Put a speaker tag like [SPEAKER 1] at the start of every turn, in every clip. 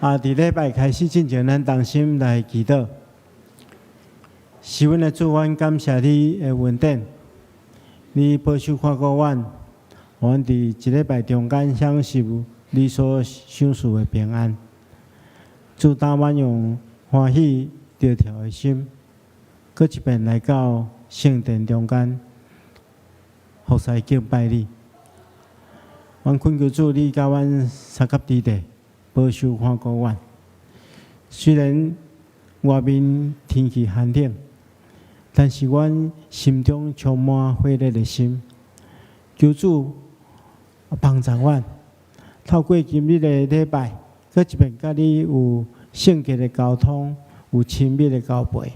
[SPEAKER 1] 啊，佇禮拜開始進前，咱同心來祈禱。是阮的主，阮感謝你的恩典，你保守看顧阮，予阮佇一禮拜中間享受你所賞賜的平安。主，當阮用歡喜著跳的心，閣一遍來到聖殿中間，服侍敬拜你。阮懇求主，你佮阮相佮佇地，保守看顧阮。雖然外面天氣寒冷，但是阮心中充滿火熱的心。求主幫助阮，透過今日的禮拜，閣一遍佮你有聖潔的交通，有親密的交陪，予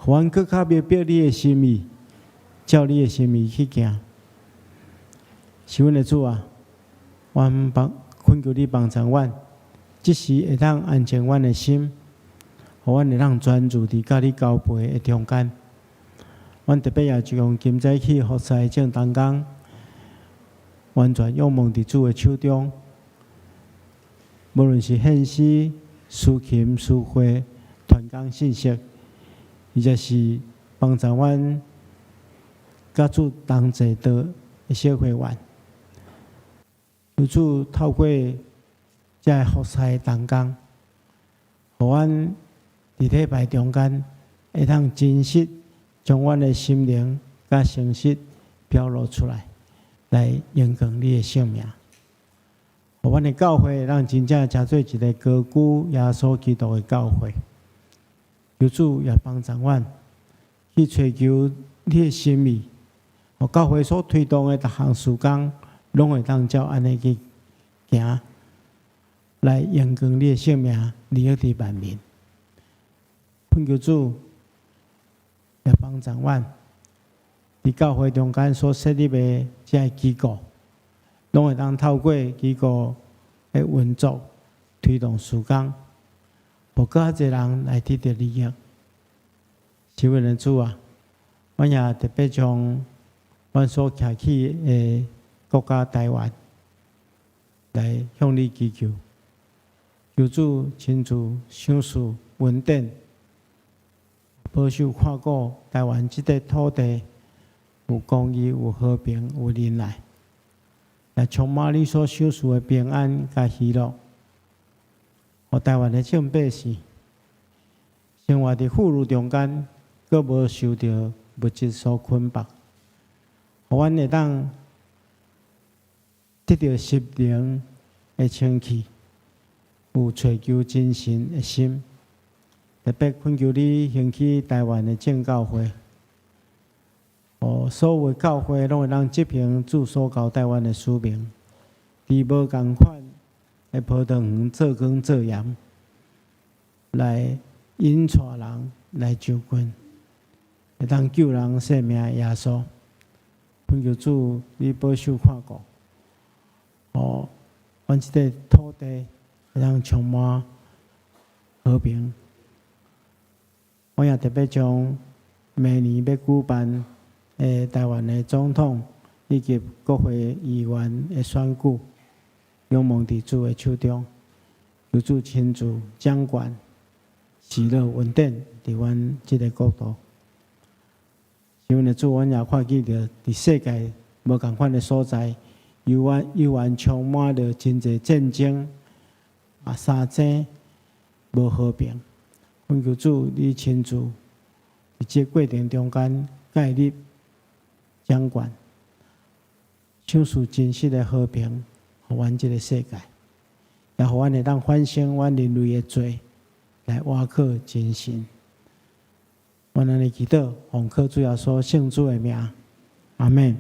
[SPEAKER 1] 阮閣較明白你的心意，照你的心意去行。是阮的主啊，阮幫懇求你幫助阮，這時會當安靜阮的心，予阮會當專注佇佮你交陪的中間。阮特別也將今早起服侍的眾同工，完全仰望佇主的手中。無論是獻詩、司琴、司會、傳講信息，或者是幫助阮佮主同齊的小會員，求主透過這个服侍的同工，予阮佇禮拜中間會當真實將阮的心靈佮誠實表露出來，來榮光你的聖名。予阮的教會，咱真正成做一個高舉耶穌基督的教會。求主也幫助阮去追求你的心意，予教會所推動的逐項事工，攏會當照按呢去行，來榮光你的聖名，利益佇萬民。懇求主也幫助阮，佇教會中間所設立的這个機構，攏會當透過機構的運作，推動事工，予閣較濟人來得著利益。是阮的主啊，阮也特別將阮所徛起的國家台灣來向你祈求，求主親自賞賜恩典，保守看顧台灣這塊土地有公義、有和平、有仁愛，也充滿你所賞賜的平安佮喜樂，予台灣的眾百姓生活佇富裕中間，閣無受著物質所捆綁，予阮會當得著心靈的清氣，有揣求真神的心。特別懇求你興起台灣的正教會，予所有的教會攏會當執行主所交代阮的使命，佇無仝款的葡萄園做工做鹽，來引帶人來就近，會當救人性命的耶穌。懇求主，你保守看顧，予阮這塊土地會當充滿和平。我也特別將明年欲舉辦的台灣的總統以及國會議員的選舉，仰望佇主的手中，求主親自掌權，喜樂恩典佇阮這个國度。是阮的主，阮也看見著佇世界無仝款的所在，猶原猶原充滿著真濟戰爭啊、相爭，無和平。懇求主，你親自佇這個過程中間介入掌權，賞賜真實的和平，予阮這个世界，也予阮會當反省阮人類的罪，來倚靠真神。阮按呢祈禱，奉靠主耶穌聖子的名，阿們。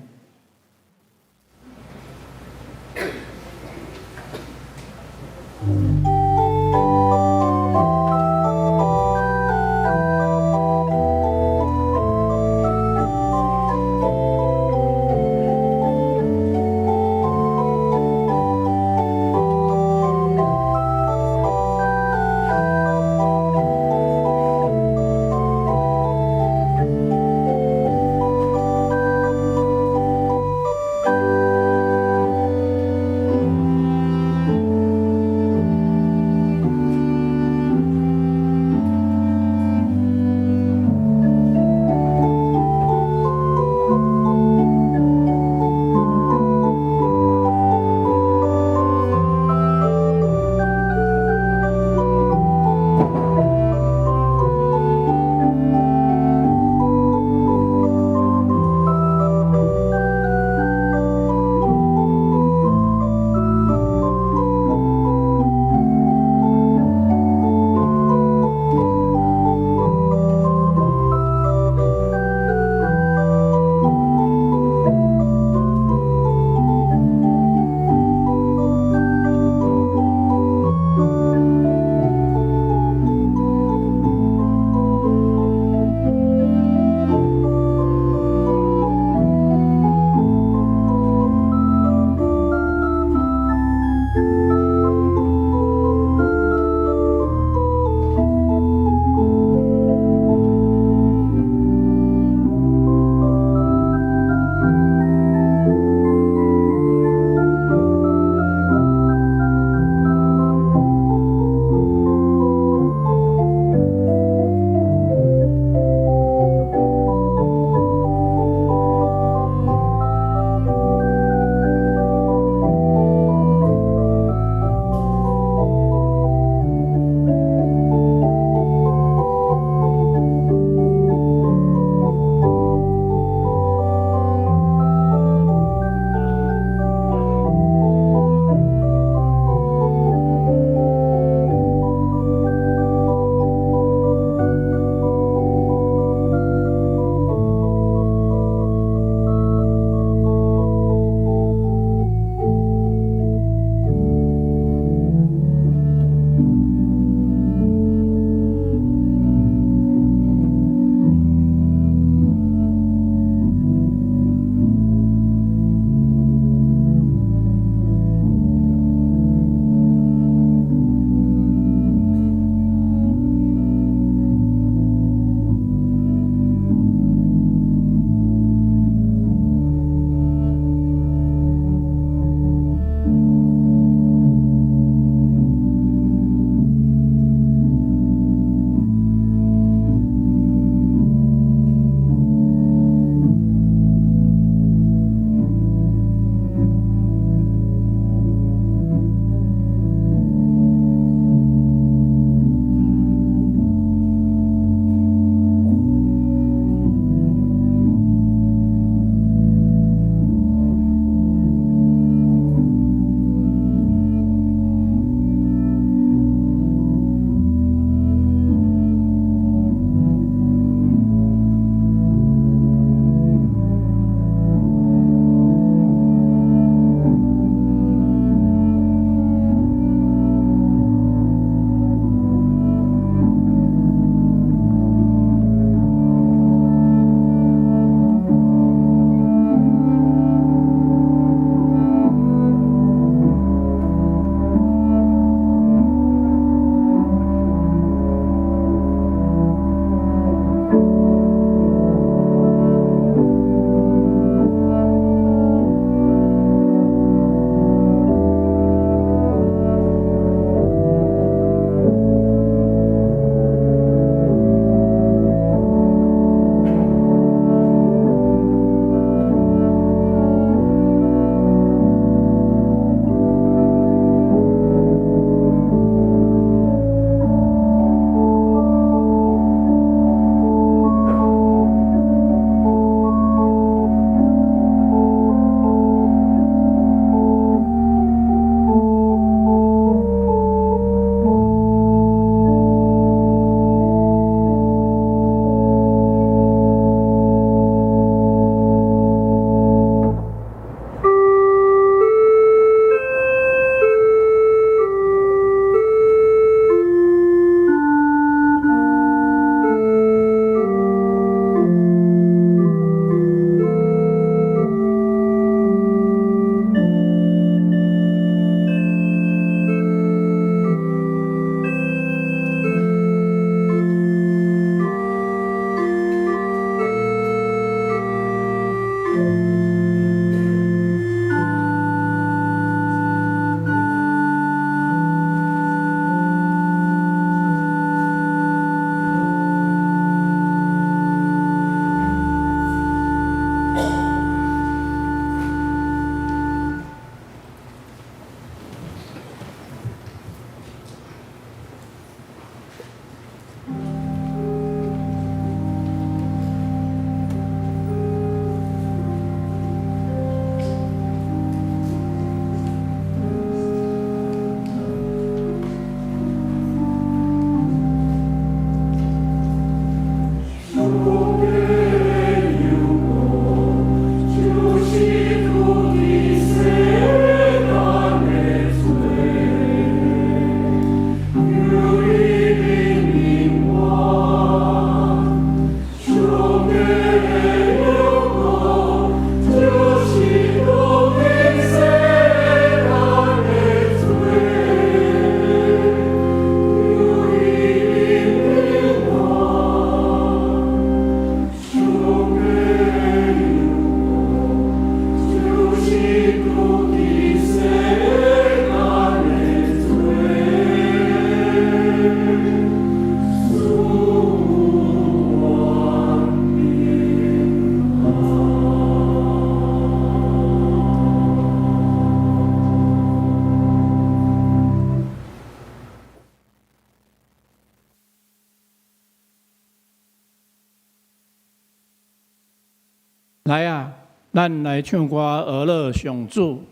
[SPEAKER 2] 來啊，咱來唱歌呵樂上主，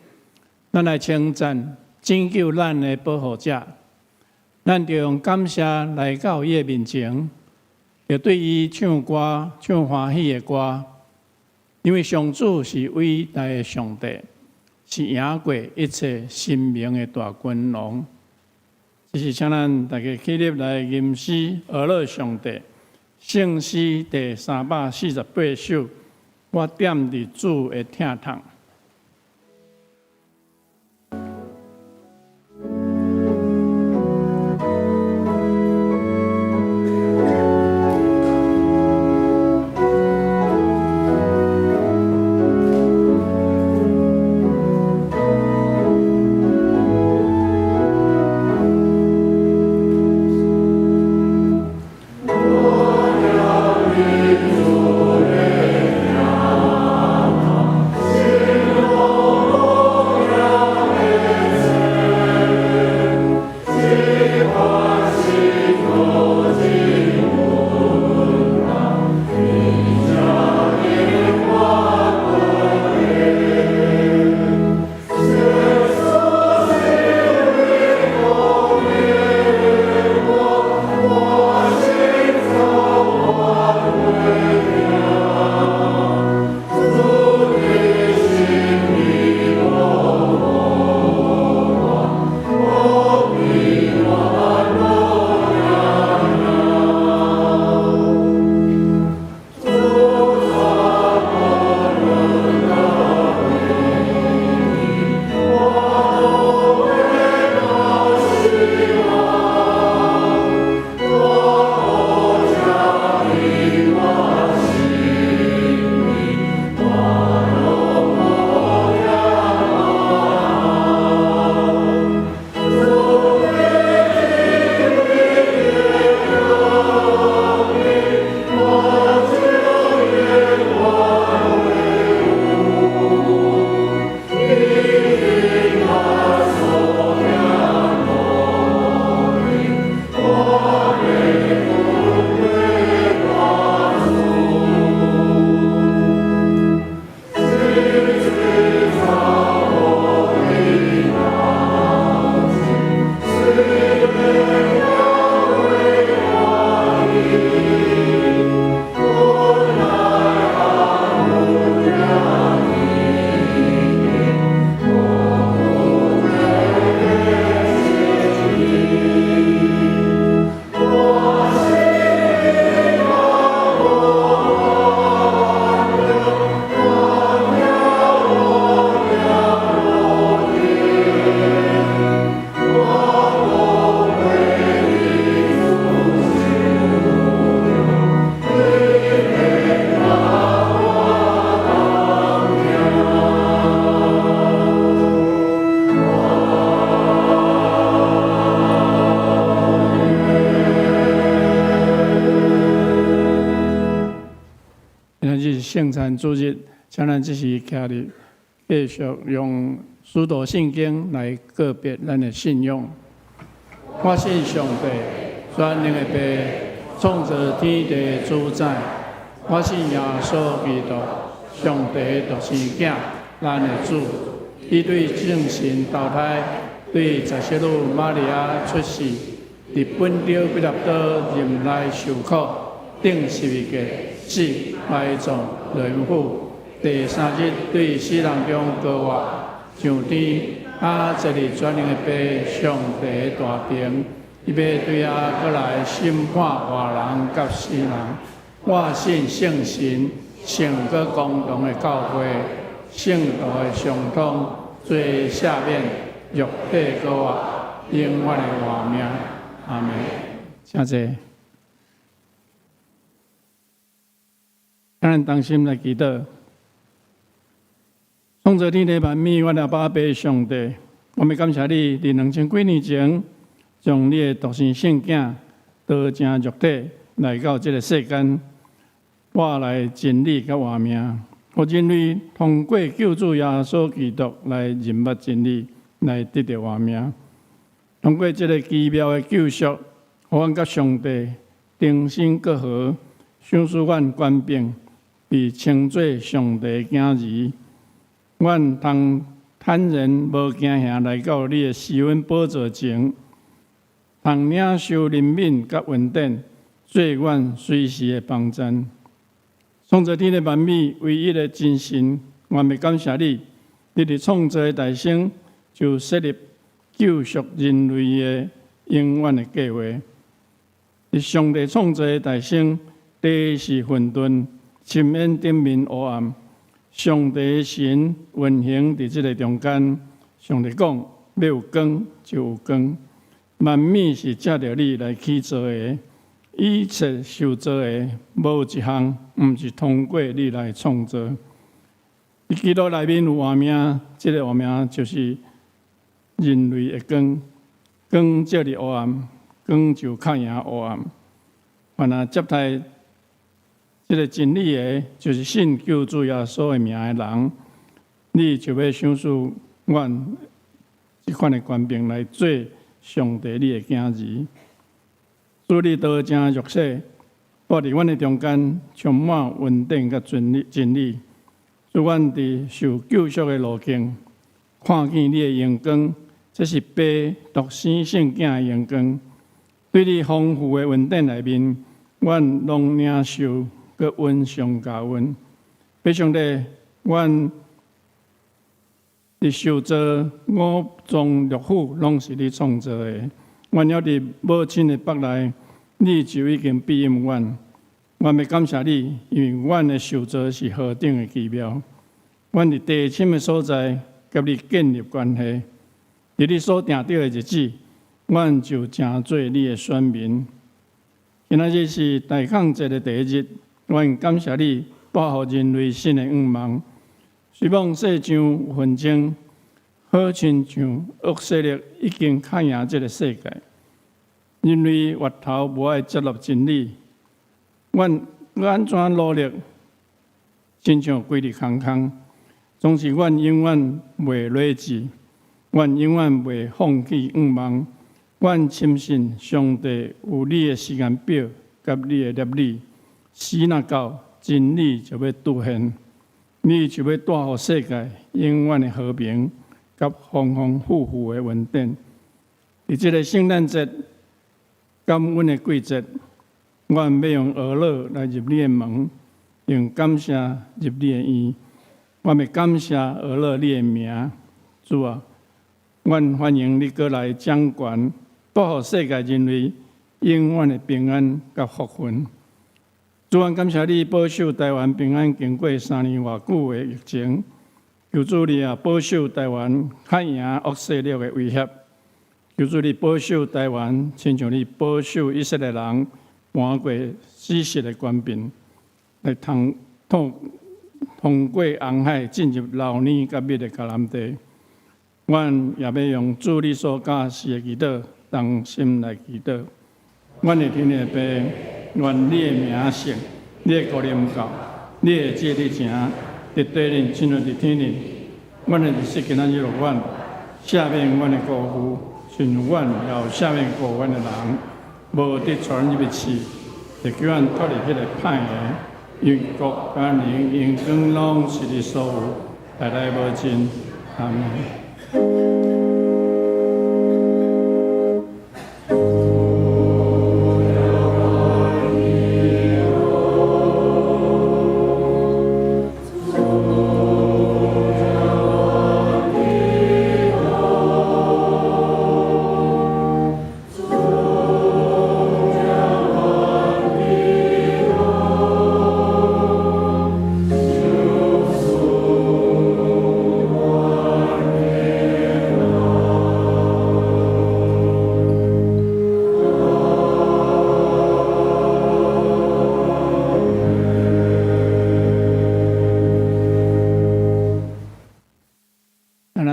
[SPEAKER 2] 咱來稱讚拯救咱的保護者。咱著用感謝來到伊的面前，著對伊唱歌，唱歡喜的歌。因為上主是偉大的上帝，是贏過一切神明的大君王。這是請咱大家起立來吟詩呵樂上帝，聖詩第348首。我踮佇主的疼痛。聖餐主日，請咱這時徛立，繼續用使徒信經來告別咱的信仰。我信上帝，全能的父，創造天地的主宰。我信耶穌基督，上帝的獨生囝，咱的主。伊對聖神投胎，對十聖女瑪利亞出世，佇本丟彼拉多忍耐受苦，釘十字架死，埋葬，落陰府，第三日對死人中復活，上天，啊，坐佇全能的父上帝的大爿，伊欲對遐閣來審判活人佮死人。我信聖神，聖閣公同的教會，聖徒的相通，罪赦免，肉體復活，永遠的活命。阿們。請坐。咱同心來祈禱。創造天地萬物，阮阿爸父上帝，我們感謝你，佇2000幾年前，將你的獨生聖囝道成肉體來到這个世間，帶來真理佮活命。予人類通過救主耶穌基督來認捌真理，來得著活命。通過這个奇妙的救贖，予阮佮上帝重新閣和，賞賜阮權柄，被稱做上帝的囝兒。阮通坦然無驚嚇來到你的施恩寶座前，通領受憐憫佮恩典，做阮隨時的幫贊。創造天地萬物唯一的真神，阮欲感謝你。你佇創造的大先就設立救贖人類的永遠的計劃。佇上帝創造的大先，地是混沌，深淵頂面烏暗。上帝的神運行佇這个中間。上帝講欲有光就有光，萬物是藉著你來起造的，一切受造的，無一項毋是通過你來創造。佇基督內面有活命，這个活命就是人類的光，光照佇烏暗，光就較贏烏暗。凡若接待這个真理的，就是信救主耶穌的名的人，你就欲賞賜阮這款的權柄來做上帝你的囝兒。主你道成肉體，蹛佇阮的中間，充滿恩典佮真理。真理，主阮佇受救贖的路徑，看見你的榮光，這是父獨生聖子的榮光。對你豐富的恩典內面，阮攏領受，閣恩上加恩。父上帝，阮佇受造五臟六腑攏是你創造的。阮猶佇母親的腹內，你就已經庇蔭阮。阮欲感謝你，因為阮的受造是何等的奇妙。阮佇地深的所在，佮你建立關係。佇你所定著的日子，阮就成做你的選民。今仔日是大抗節的第一日，阮感謝你帶予人類新的願望。雖罔世上有紛爭，好親像惡勢力已經較贏這个世界。人類越頭無愛接納真理，阮閣按怎努力，親像規日空空。總是阮永遠袂劣志，阮永遠袂放棄願望。阮深信上帝有你的時間表佮你的立意，時若到，真理就欲出現，你就欲帶予世界永遠的和平佮豐豐富富的恩典。佇這个聖誕節感恩的季節，阮欲用哀樂來入你的門，用感謝入你的院。阮欲感謝哀樂你的名，主啊，阮歡迎你閣來掌權，帶予世界人類永遠的平安佮福分。主，阮感謝你保守台灣平安經過3年偌久的疫情，求主你也保守台灣較贏惡勢力的威脅。求主你保守台灣，親像你保守以色列人搬過死蔭的權柄，來通通過紅海進入流奶佮蜜的迦南地。阮也欲用主你所教示的祈禱，同心來祈禱。阮的天的父，願你的名聖，你的國臨到，你的旨意成，佇地頂親像佇天頂。阮的日食今仔日予阮，赦免阮的過負，親像阮也有赦免過阮的人，無得帶阮入去試，特叫阮脫離彼个歹的。因為國、權能、榮光攏是你所有，代代無盡。阿們。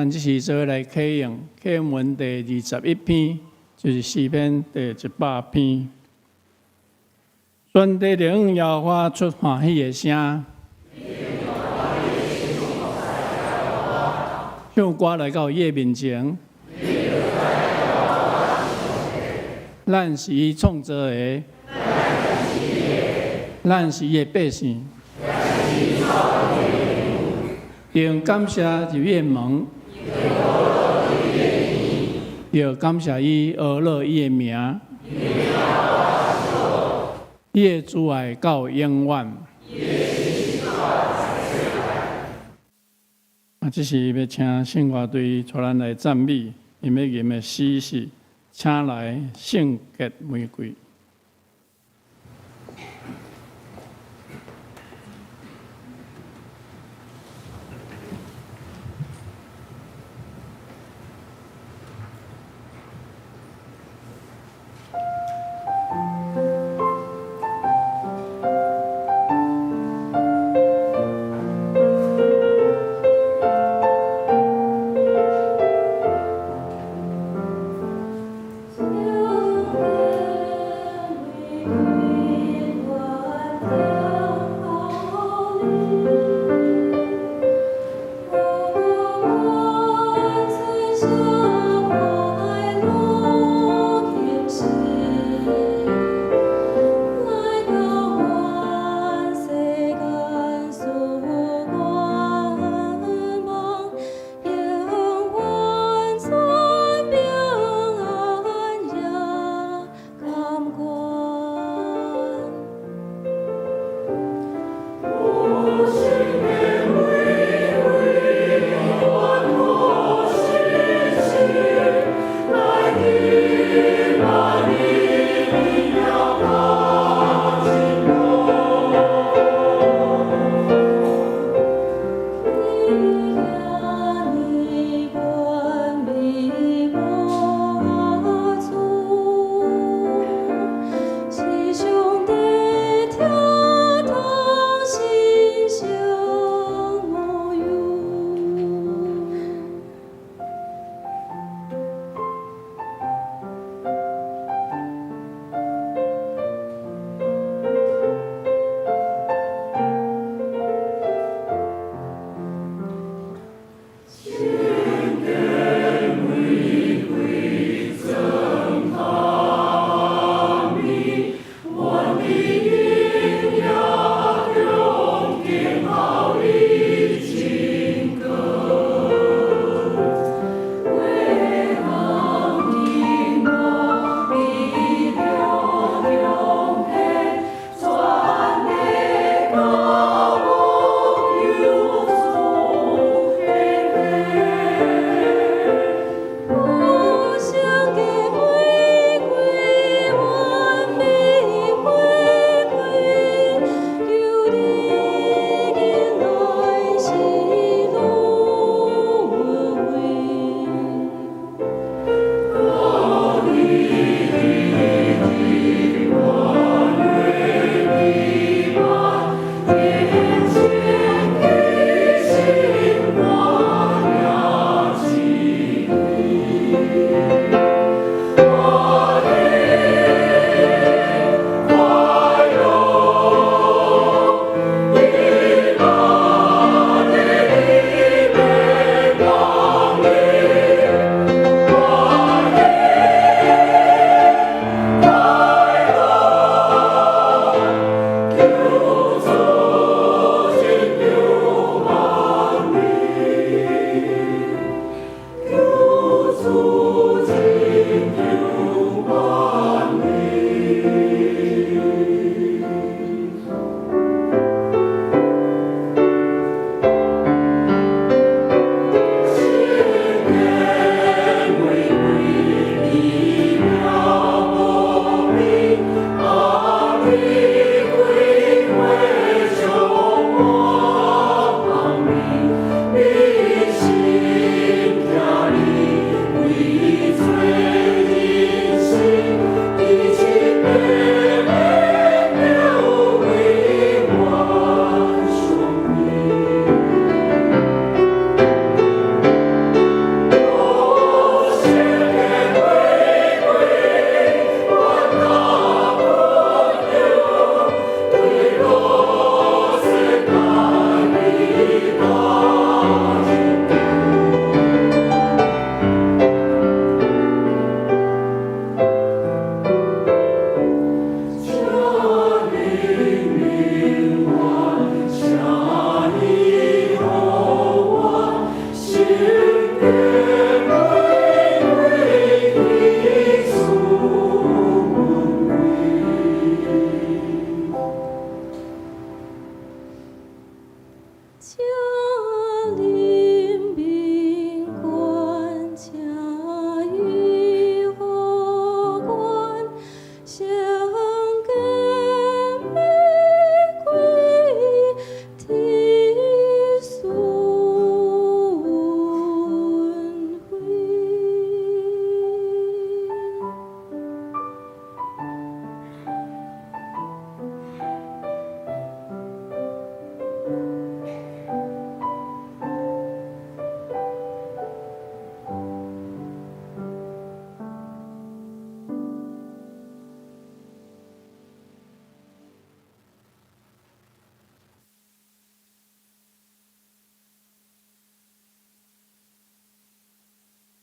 [SPEAKER 2] 咱這時做來啟用啟文第21篇，就是詩篇第100篇。全地向耶和華出歡喜的聲，唱歌來到伊的面前。咱是伊創造的，咱是伊的百姓，用感謝入伊的門，著感謝伊，阿樂伊的名，伊的慈愛到永遠。啊，這時欲請聖樂隊帶咱來讚美，𪜶欲吟的詩是《請來聖潔玫瑰》。
[SPEAKER 3] 請來。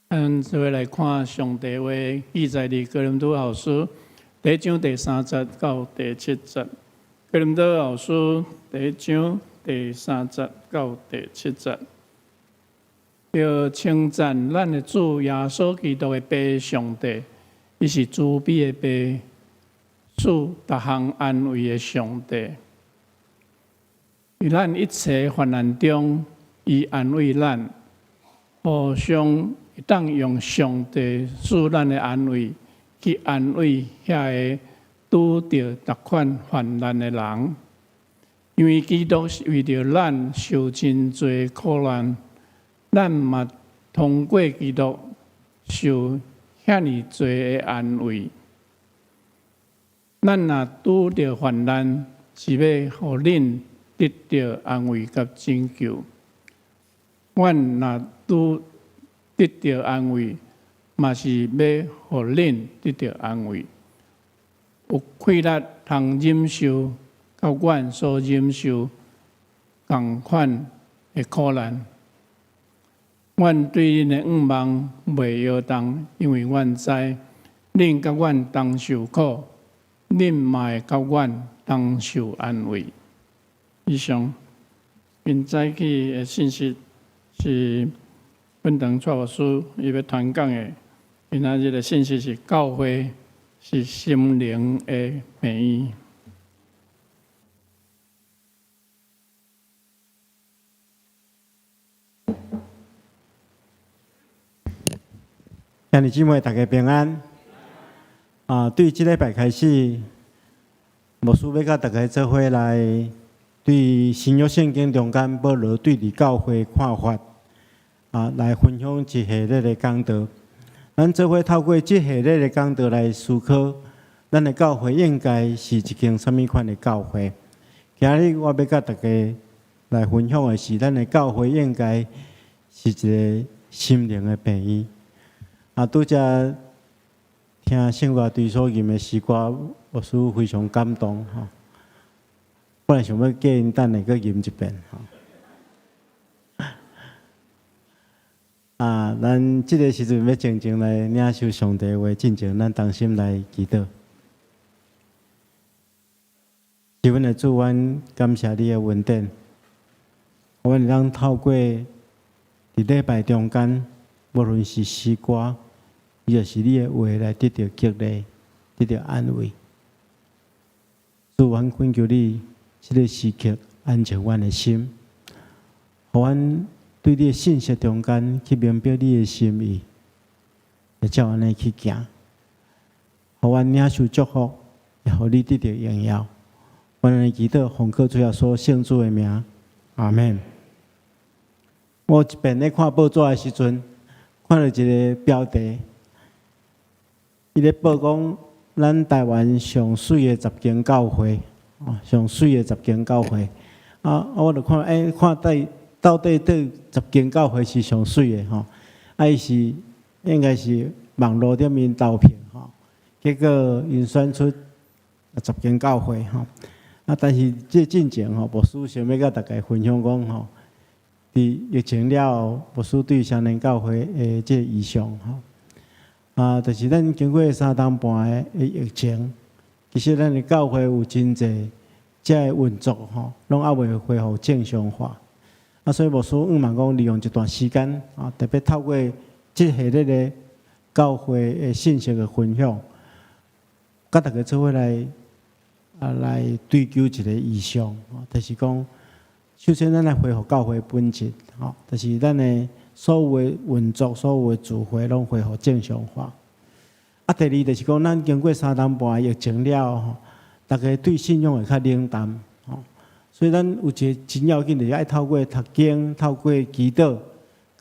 [SPEAKER 2] 咱做伙來看上帝話記載佇哥林多後書第一章第三節到第七節。哥林多後書第一章第三節到第七節，著稱讚咱的主耶穌基督的父上帝，伊是慈悲的父，賜逐項安慰的上帝。佇咱一切患難中，伊安慰咱，互相會當用上帝賜咱的安慰，去安慰遐個拄著逐款患難的人。因為基督是為著咱受真濟苦難，咱嘛通過基督受遐爾濟的安慰。咱若拄著患難，是欲予恁得著安慰佮拯救。阮若拄得著安慰，嘛是欲予恁得著安慰。有氣力通忍受，佮阮所忍受仝款的苦難。阮對恁的向望袂搖動，因為阮知恁佮阮同受苦，恁嘛會佮阮同受安慰。以上，今早起的信息是本堂蔡牧師伊欲傳講的。今仔日的信息是教會是心靈的病院。
[SPEAKER 1] 兄弟姊妹，大家平安。啊，對這禮拜開始，牧師欲佮大家做伙來對新約聖經中間保羅對佇教會看法，啊，來分享一系列的講道。咱做伙透過這系列的講道來思考，咱的教會應該是一間啥物款的教會。今日我欲佮大家來分享的是，咱的教會應該是一个心靈的病院。啊，拄才聽聖歌隊所吟的詩歌，牧師非常感動吼。本來想欲叫𪜶等下閣吟一遍吼。啊，咱這个時陣欲靜靜來領受上帝話，進前咱同心來祈禱。是阮的主，阮感謝你的恩典，阮會當透過佇禮拜中間，無論是詩歌，抑就是你的話來得著激勵，得著安慰。主，阮懇求你，這个時刻安靜阮的心，予阮對你的信息中間去明白你的心意，會照按呢去行，予阮領受祝福，也予你得著榮耀。阮按呢祈禱，奉靠主耶穌聖子的名，阿們。我一遍咧看報紙的時陣，看著一个標題，伊咧報講咱台灣上媠的十間教會，哦，上媠的十間教會。啊，我就看，欸，看底到底佗十間教會是上媠的吼？啊，伊是應該是網路頂面投票吼，結果𪜶選出十間教會吼。啊，但是這進前吼，牧師想欲佮大家分享講吼，佇疫情了後，牧師對雙連教會的這個異象吼。啊，就是咱經過三冬半的疫情，其實咱的教會有真濟這个運作吼，攏猶未恢復正常化。啊，所以牧師向望講，利用這段時間啊，特別透過這系列的教會的信息的分享，佮大家做伙來啊，來追求一个異象，就是講，首先咱來恢復教會本質，吼，就是咱的所有的運作、所有的聚會攏恢復正常化。啊，第二就是講，咱經過三冬半疫情了後，大家對信仰會較冷淡，吼，所以咱有一个真要緊，就是愛透過讀經、透過祈禱，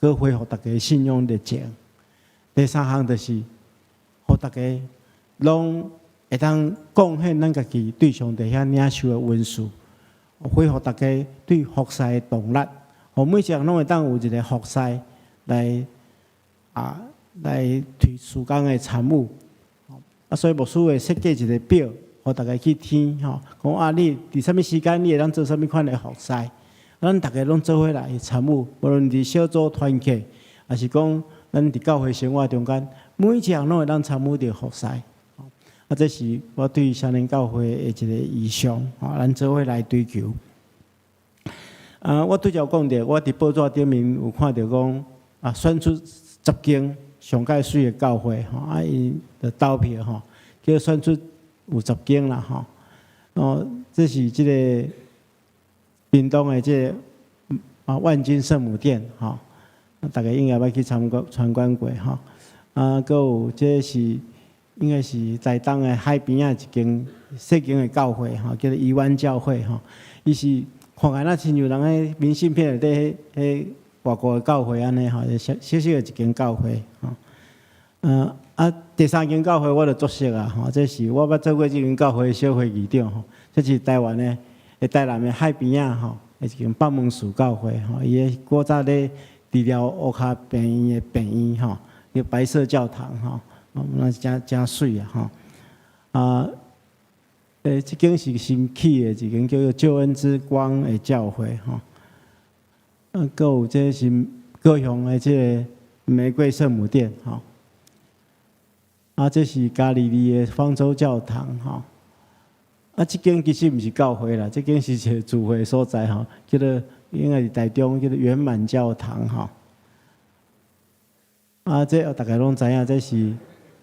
[SPEAKER 1] 閣恢復大家信仰熱情。第三項就是，予大家攏會當貢獻咱家己對上帝遐領受的恩賜，恢復大家對服侍的動力，予每一个人攏會當有一个服侍來啊來提事工的參與。啊，所以牧師會設計一个表，予大家去填吼，講啊，你佇啥物時間你會當做啥物款的服侍，咱逐家攏做伙來參與，無論佇小組團契，抑是講咱佇教會生活中間，每一項攏會當參與著服侍。啊，這是我對雙連教會的一個異象，吼，咱做伙來追求。啊，我拄才有講著，我佇報紙頂面有看著講，啊，選出10間上蓋媠的教會，吼，啊，𪜶就投票吼，叫選出有十間啦，吼。哦，這是這个屏東的這个啊萬金聖母殿，吼，大家應該捌去參觀參觀過，吼。啊，閣有這是應該是台東的海邊仔一間細間的教會，吼，叫做宜灣教會，吼。伊是看起來若親像人彼明信片內底彼外國的教會按呢，吼，小小小的一間教會，吼。啊，第三間教會我就足熟啊，吼，這是我捌做過這間教會的小會議長，吼，這是台灣的，台南的海邊仔，吼，一間北門樹教會，吼，伊的古早咧治療烏跤病院的病院，吼，叫白色教堂，吼，那是誠誠媠啊，吼，啊，這間是新起的一間叫做救恩之光的教會，吼，啊，閣有這是高雄的這个玫瑰聖母殿，吼。啊，這是加利利的方舟教堂，吼。啊，這間其實毋是教會啦，這間是一个聚會所在，吼，叫做應該是台中叫做圓滿教堂，吼。啊，這大家攏知影，這是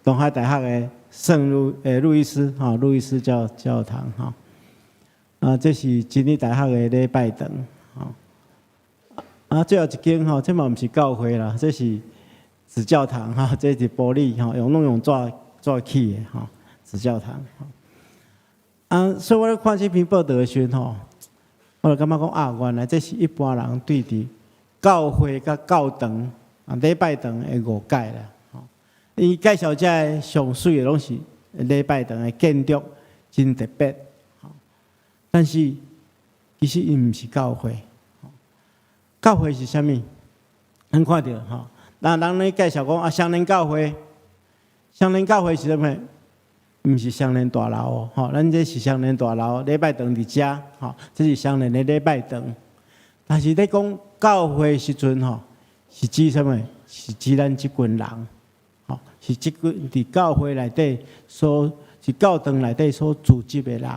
[SPEAKER 1] 東海大學的聖路路易斯，吼，路易斯教堂，吼。啊，這是真理大學的禮拜堂，吼。啊，最後一間吼，這嘛毋是教會啦，這是紙教堂哈，這是玻璃吼，用攏用紙紙起的吼，紙教堂。啊，所以我咧看這篇報道的時陣吼，我就感覺講啊，原來這是一般人對佇教會佮教堂啊禮拜堂的誤解啦。吼，伊介紹這个上媠的攏是禮拜堂的建築真特別，但是其實伊毋是教會。教會是啥物？咱看著吼，那人咧介紹講啊，雙連教會，雙連教會是啥物？毋是雙連大樓哦，吼，咱這是雙連大樓，禮拜堂佇遮，吼，這是雙連的禮拜堂。但是咧講教會時陣吼，是指啥物？是指咱這群人，吼，是這群佇教會內底所，是教堂內底所聚集的人。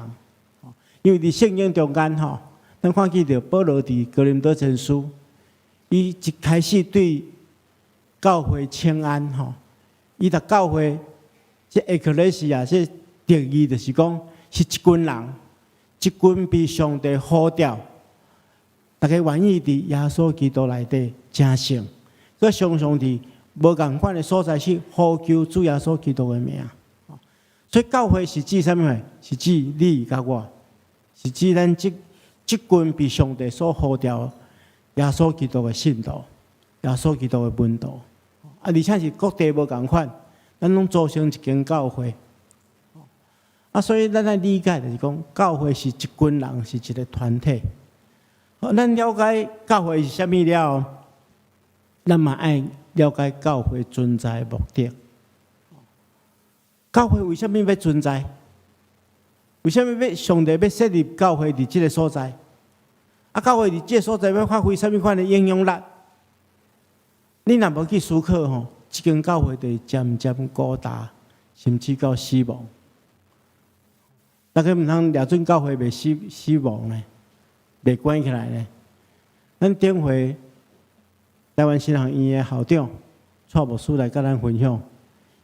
[SPEAKER 1] 因為佇聖經中間吼，咱看見著保羅佇哥林多前書，伊一開始對教會請安吼，伊逐教會。這エクレシア，這定義就是講，是一群人，一群被上帝呼召，大家願意佇耶穌基督內底成聖，閣常常佇無仝款的所在去呼求主耶穌基督的名。所以教會是指啥物？是指你佮我，是指咱這這群被上帝所呼召耶穌基督的信徒，耶穌基督的門徒。啊，而且是各地無仝款。咱攏組成一間教會，啊，所以咱愛理解就是講，教會是一群人，是一個團體。咱了解教會是啥物了後，咱嘛愛了解教會存在的目的。教會為啥物欲存在？為啥物欲上帝欲設立教會佇這个所在？啊，教會佇這个所在欲發揮啥物款的影響力？你若無去思考吼，這間教會就會漸漸孤單，甚至到死亡。大家毋通掠準教會袂死亡呢，袂關起來呢。咱頂回台灣神學院的校長蔡牧師來佮咱分享，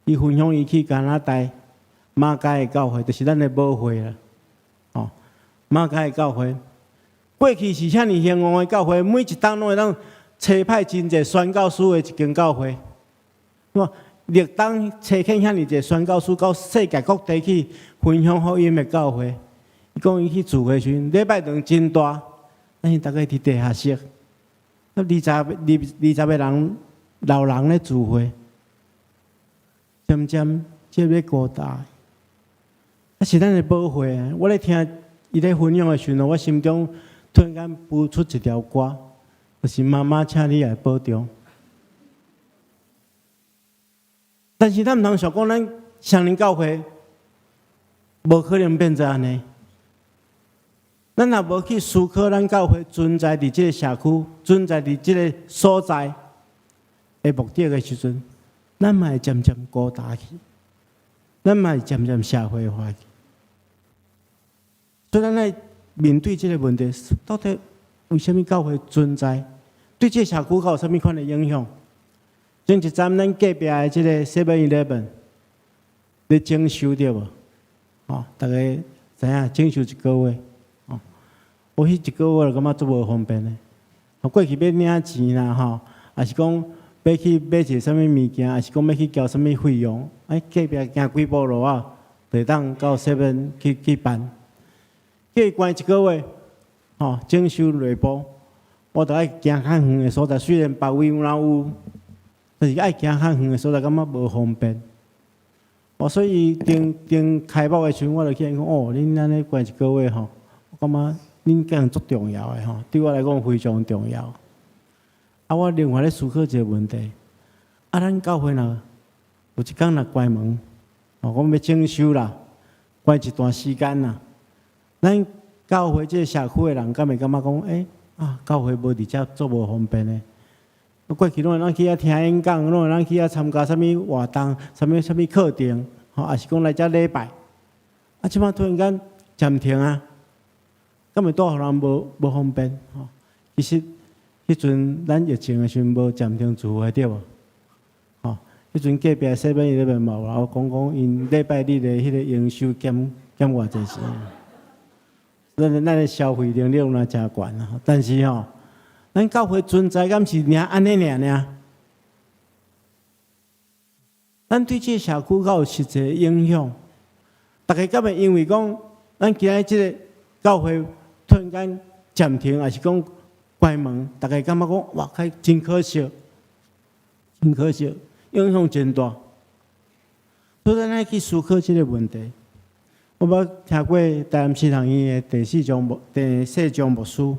[SPEAKER 1] 伊分享伊去加拿大馬偕的教會，就是咱的母會啦。哦，馬偕的教會過去是遐爾興旺的教會，每一冬攏會當差派真濟宣教師的一間教會。哇！歷冬差遣遐爾濟宣教師到世界各地去分享福音的教會，伊講伊去聚會時陣，禮拜堂真大，但是逐家佇地下室，二十個人老人咧聚會，漸漸這欲孤單。啊，是咱的母會啊！我咧聽伊咧分享的時陣，我心中突然間浮出一條歌，就是媽媽，請你愛保重。但是咱毋通想講，咱雙連教會無可能變做按呢。咱若無去思考，咱教會存在佇這个社區，存在佇這个所在，的目的的時陣，咱嘛會漸漸孤單去，咱嘛會漸漸社會化去。所以咱來面對這個問題，到底為啥物教會存在？對這個社區有啥物款的影響？前一陣咱隔壁的這個 Seven Eleven 咧整修對無？吼，逐家知影整修一個月，吼，我彼一個月就感覺足無方便的。過去欲領錢啦，吼，抑是講欲去買一個啥物物件，抑是講欲去交啥物費用，哎，隔壁行幾步路仔，就會當到 Seven 去辦。叫伊關一個月，吼，整修內部，我著愛行較遠的所在，雖然別位有若有，但是愛行較遠的所在，感覺無方便。哦，所以頂頂開幕的時陣，我就去講，哦，恁按呢關一個月吼，我感覺恁敢足重要的吼，對我來講非常重要。啊，我另外咧思考一個問題，啊，咱教會若有一工若關門，哦，講欲整修啦，關一段時間啦，咱教會這個社區的人敢會感覺講，欸，啊，教會無佇遮足無方便的。過去攏會當去遐聽演講，攏會當去遐參加啥物活動，啥物啥物課程，吼，抑是講來遮禮拜。啊，這擺突然間暫停啊，敢會帶予人無方便？吼，其實彼陣咱疫情的時陣無暫停聚會對無？吼，彼陣隔壁 Seven Eleven 嘛有人講講，𪜶禮拜日的彼個營收減減偌濟錢。咱的消費能力有若誠懸啊，但是吼，咱教會存在敢是爾按呢爾爾？咱對這個社區敢有實際影響？逐家敢會因為講，咱今仔這個教會突然間暫停，抑是講關門，逐家感覺講哇，真可惜，真可惜，影響真大。所以咱愛去思考這個問題。我捌聽過台南神學院的第四章牧第四章牧師，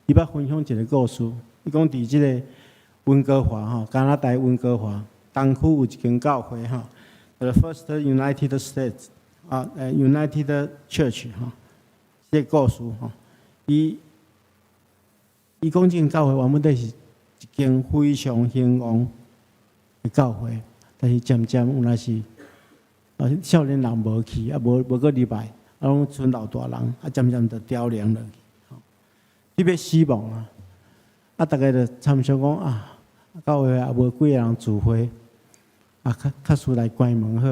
[SPEAKER 1] 伊捌分享一個故事。伊講佇這個溫哥華吼，加拿大溫哥華東區有一間教會吼，The First United States 啊，United Church 吼，這個故事吼，伊講這間教會原本底是一間非常興旺的教會，但是漸漸有若是啊，少年人無去，啊無無閣入來，啊攏賰老大人，啊漸漸就凋零落去，吼，特別死亡啊！啊，逐家就參詳講啊，教會也無幾个人聚會，啊，較較輸來關門好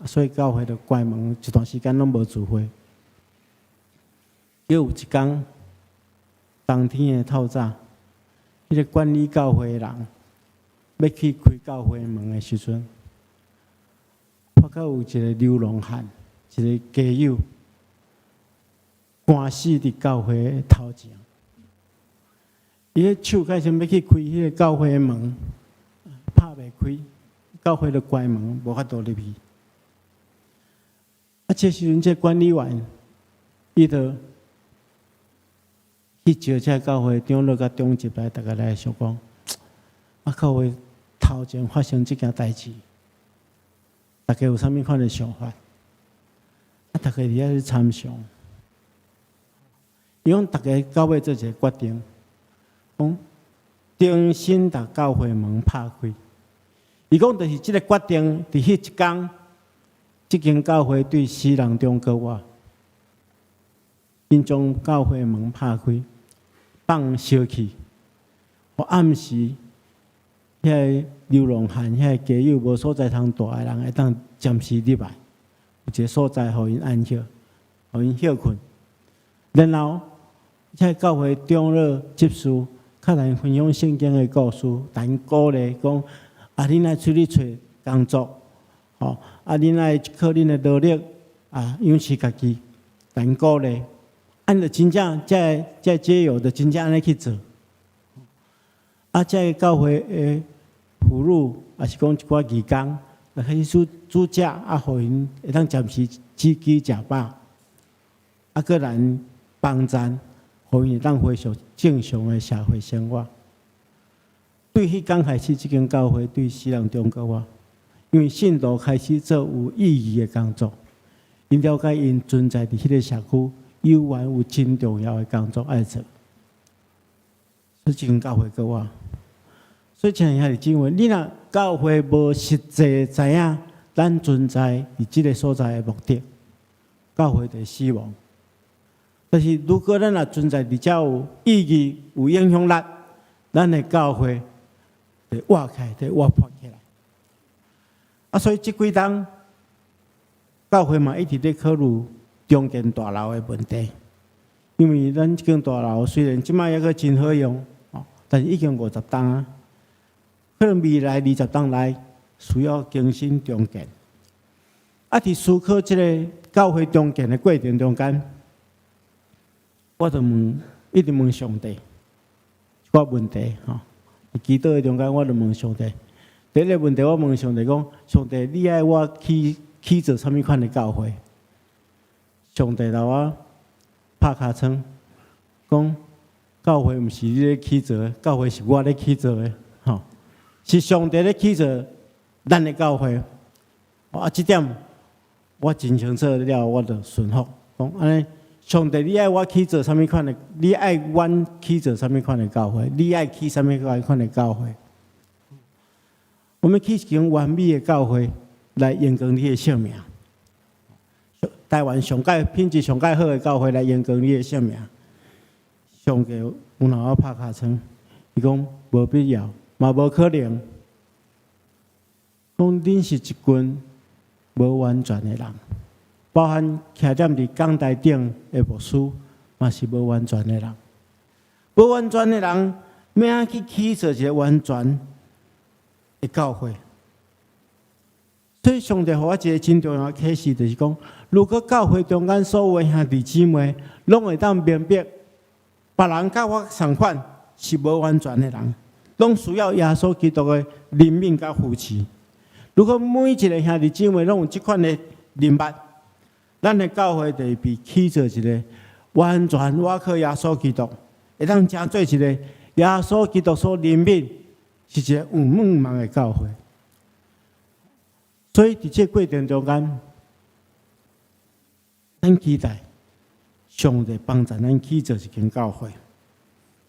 [SPEAKER 1] 啊，所以教會就關門一段時間攏無聚會。閣有一工，冬天的透早，彼個管理教會的人欲去開教會門的時陣，發覺有一個流浪漢，一個街友，寒死佇教會的頭前。伊彼手開始欲去開彼個教會的門，拍袂開，教會就關門，無法度入去。啊，這時陣，這管理員，伊就去招這教會長老佮長執來，逐家來相講，啊，教會頭前發生這件代誌，逐家有啥物款的想法？啊，逐家佇遐咧參詳。伊講，逐家到尾做一個決定，講重新共教會門拍開。伊講，就是這個決定，佇彼一工，這間教會對死人中閣活，𪜶將教會門拍開，放燒氣，予暗時遐个流浪漢、遐個街友無所在通蹛的人，會當暫時入來，有一個所在予𪜶安歇，予𪜶歇睏。然後，這個教會長老執事，較來分享聖經的故事，共𪜶鼓勵講：啊，恁愛出去揣工作，吼！啊，恁愛靠恁的努力啊，養飼家己，共𪜶鼓勵。按就真正，這个這个街友就真正按呢去做。啊，這个教會的婦女，抑是講一寡義工，就開始煮煮食，啊，予𪜶會當暫時止飢食飽，啊，閣來幫贊，予𪜶會當恢復正常的社會生活。對彼工開始，這間教會對死人中閣活，因為信徒開始做有意義的工作，𪜶了解𪜶存在佇彼個社區，猶原有真重要的工作愛做。所以這間教會閣活。所以親愛兄弟姊妹，你若教會無實際知影咱存在佇這个所在的目的，教會就會死亡。但是如果咱若存在佇遮有意義、有影響力，咱的教會就活起來，就活潑起來。啊，所以這幾冬教會嘛一直咧考慮重建大樓的問題，因為咱這間大樓雖然這擺猶閣真好用，哦，但是已經五十冬啊，可能未來20冬內需要更新重建。啊，佇思考這个教會重建的過程中間，我就問，一直問上帝一寡問題，吼。佇祈禱的中間，我就問上帝。第一个問題，我問上帝講：上帝，你愛我起造啥物款的教會？上帝共我拍尻川，講教會毋是你咧起造的，教會是我咧起造的，吼，是上帝咧起造咱的教會。啊，這點我真清楚了，我就順服，講按呢，上帝，你愛我起造啥物款的？你愛阮起造啥物款的教會？你愛起啥物款的教會？我們起一間完美的教會來榮光你的聖名。台灣上蓋品質上蓋好的教會來榮光你的聖名。上帝有共我拍尻川，伊講無必要，嘛無可能。講恁是一群無完全的人，包含徛踮佇講台頂的牧師，嘛是無完全的人。無完全的人，欲按怎去起造一个完全的教會？所以上帝予我一个真重要的啟示，就是講，如果教會中間所有的兄弟姊妹，攏會當明白，別人佮我仝款是無完全的人，攏需要耶穌基督的憐憫佮扶持。如果每一个兄弟姊妹攏有這款的認捌，咱的教會就會被起造一个完全倚靠耶穌基督，會當成做一个耶穌基督所憐憫，是一个有盼望的教會。所以，佇這个過程中間，咱期待上帝幫助咱起造一間教會。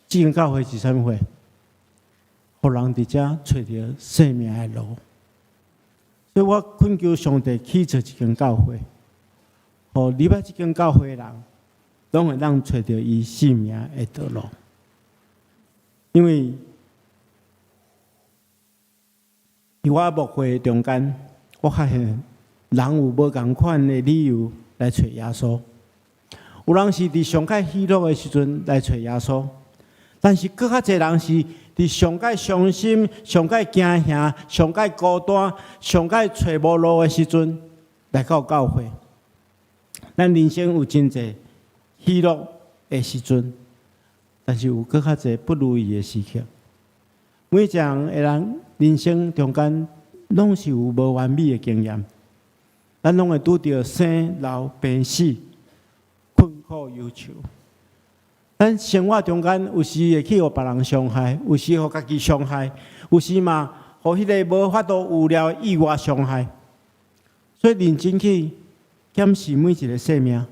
[SPEAKER 1] 這間教會是啥物貨？予人佇遮揣著生命的路。所以我懇求上帝起造一間教會，予入來這間教會的人，攏會當揣著伊生命的道路。因為佇我牧會中間，我發現人有無仝款的理由來揣耶穌。有人是佇上蓋喜樂的時陣來揣耶穌，但是閣較濟人是佇上蓋傷心、上蓋驚嚇、上蓋孤單、上蓋揣無路的時陣來到教會。咱人生有真濟喜樂的時陣，但是有閣較濟不如意的時刻。每一個人的人人生中間，攏是有無完美的經驗，咱攏會拄著生老病死、困苦憂愁。咱生活中間有時會去予別人傷害，有時予家己傷害，有時嘛予彼个無法度預料的意外傷害。所以認真去檢視每一个生命，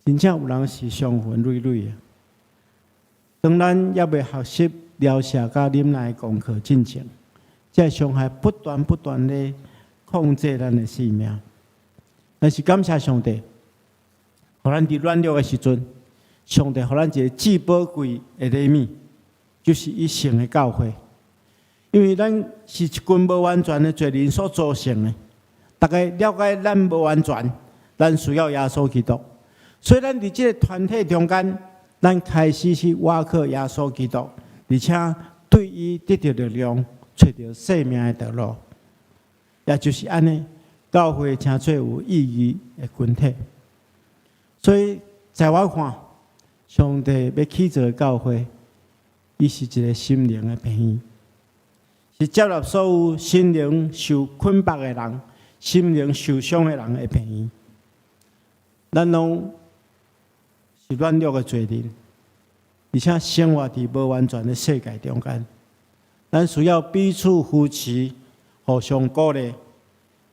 [SPEAKER 1] 真正有人是傷痕累累的。當咱猶未學習療赦佮忍耐的功課進前，這个傷害不斷不斷咧控制咱的生命。但是感謝上帝，予咱佇軟弱的時陣，上帝予咱一个至寶貴的禮物，就是伊聖的教會。因為咱是一群無完全的罪人所組成的，大家了解咱無完全，咱需要耶穌基督。所以咱佇這个團體中間，咱開始去倚靠耶穌基督，而且對伊得著力量，揣著生命的道路。也就是按呢，教會成做有意義的群體。所以，在我看，上帝欲起造的教會，伊是一个心靈的病院，是接納所有心靈受捆綁的人、心靈受傷的人的病院。咱攏是軟弱的罪人，而且生活佇無完全的世界中間，咱需要彼此扶持、互相鼓勵，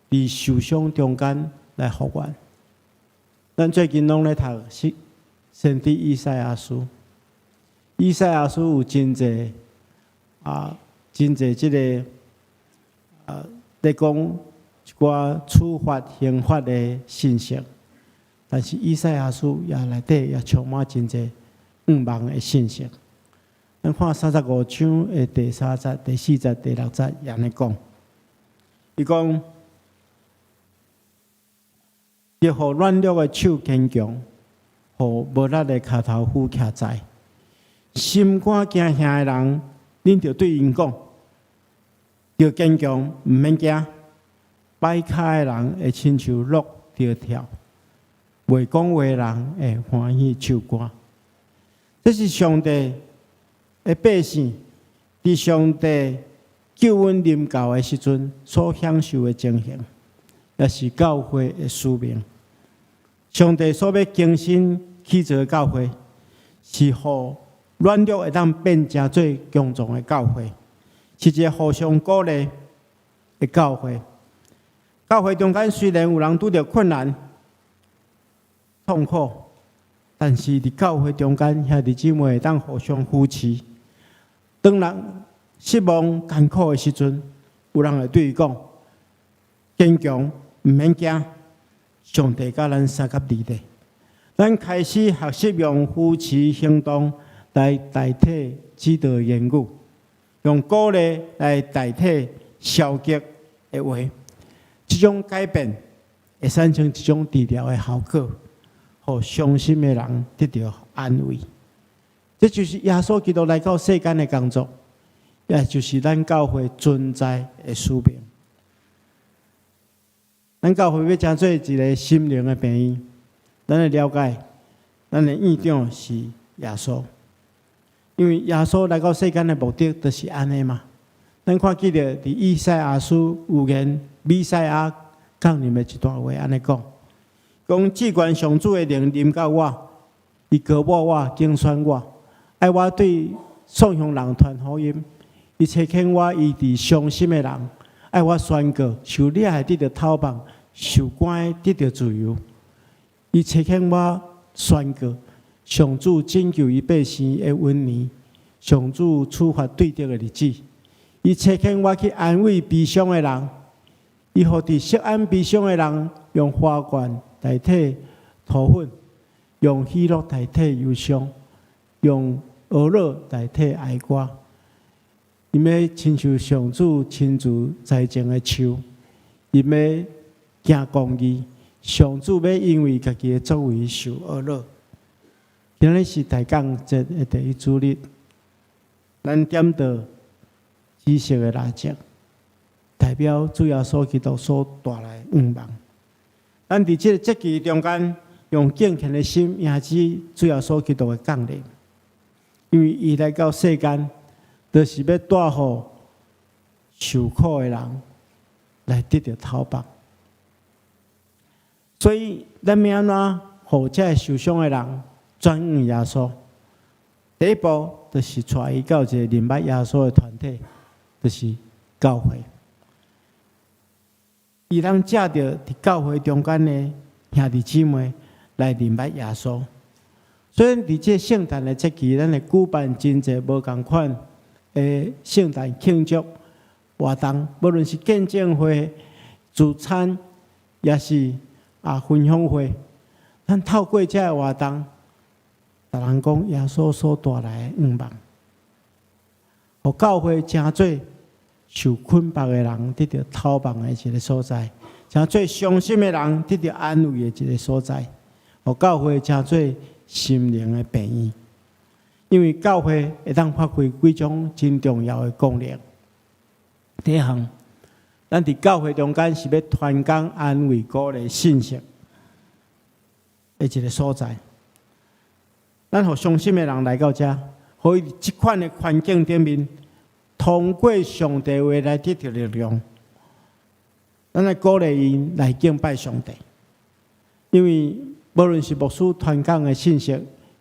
[SPEAKER 1] 佇受傷中間來復原。咱最近攏咧讀先知以賽亞書，以賽亞書有真濟啊真濟這个咧講一寡處罰刑罰的信息，但是以賽亞書也內底也充滿真濟向望的信息。咱看35章的第三節、第四節、第六節，會按呢講，伊講，欲予軟弱的手堅強，予無力的跤頭扶徛在。心肝驚嚇的人，恁著對𪜶講，著堅強，毋免驚。跛跤的人會親像鹿著跳，袂講話的人會歡喜唱歌。這是上帝的百姓，佇上帝救恩臨到的時陣所享受的情形，也是教會的使命。上帝所欲更新起造的教會，是予軟弱會當變成做強壯的教會，是一个互相鼓勵的教會。教會中間雖然有人拄著困難、痛苦，但是佇教會中間兄弟姊妹會當互相扶持。當人失望、艱苦的時陣，有人會對伊講：堅強，毋免驚，上帝佮咱相佮佇咧。咱開始學習用扶持行動來代替指導言語，用鼓勵來代替消極的話。這種改變會產生一種治療的效果，予傷心的人得著安慰。這就是耶穌基督來到世間的工作，也就是咱教會存在的使命。咱教會欲成做一个心靈的病院，咱會了解，咱的院長是耶穌，因為耶穌來到世間的目的就是按呢嘛。咱看記著佇以賽亞書預言彌賽亞降臨的一段話，按呢講：講至懸上主的靈臨到我，伊膏抹我，揀選我，愛我對喪鄉人傳福音，伊差遣我醫治傷心的人，愛我宣告受掠的得著透放，受關的得著自由。伊差遣我宣告上主拯救伊百姓的恩年，上主處罰對敵的日子。伊差遣我去安慰悲傷的人，伊予佇錫安悲傷的人用花冠代替塗粉，用喜樂代替憂傷，用歌樂代替哀歌。伊欲親像上主親自栽種的樹，伊欲行公義，上主欲因為家己的作為受呵咾。今日是大降節的第一主日，咱點著紫色的蠟燭，代表主耶穌基督所帶來的向望。咱佇這个節期中間，用敬虔的心迎接主耶穌基督的降臨，因為伊來到世間，就是欲帶予受苦的人來得著透放。所以，咱欲按怎予這个受傷的人轉向耶穌？第一步就是帶伊到一个認捌耶穌的團體，就是教會。伊通藉著佇教會中間的兄弟姊妹來認捌耶穌。所以，佇這聖誕的節期，咱會舉辦真濟無仝款的聖誕慶祝活動，無論是見證會、聚餐，抑是分享會，咱透過這个活動，共人講耶穌所帶來的向望，予教會成做受捆綁的人得著透放的一个所在，成做傷心的人得著安慰的一个所在，予教會成做心靈的病院。因為教會會當發揮幾種真重要的功能。第一項，咱佇教會中間是欲傳講安慰鼓勵信息的一个所在。咱予傷心的人來到遮，予伊佇這款的環境頂面，通過上帝話來得著力量。咱來鼓勵𪜶來敬拜上帝，因為無論是牧師傳講的信息，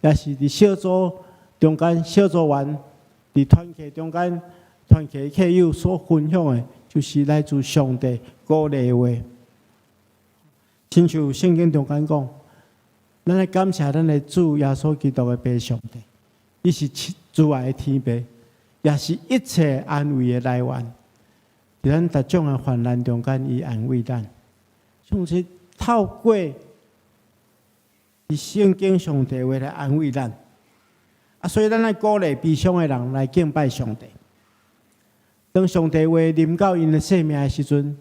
[SPEAKER 1] 抑是佇小組中間小組員佇團契中間團契契友所分享的，就是來自上帝鼓勵的話。親像聖經中間講，咱來感謝咱的主耶穌基督的父上帝，伊是慈愛的天父，也是一切安慰的來源。佇咱逐種的患難中間，伊安慰咱。上帝透過佇聖經上帝話來安慰咱。啊，所以咱愛鼓勵悲傷的人來敬拜上帝。當上帝話臨到𪜶的生命的時陣，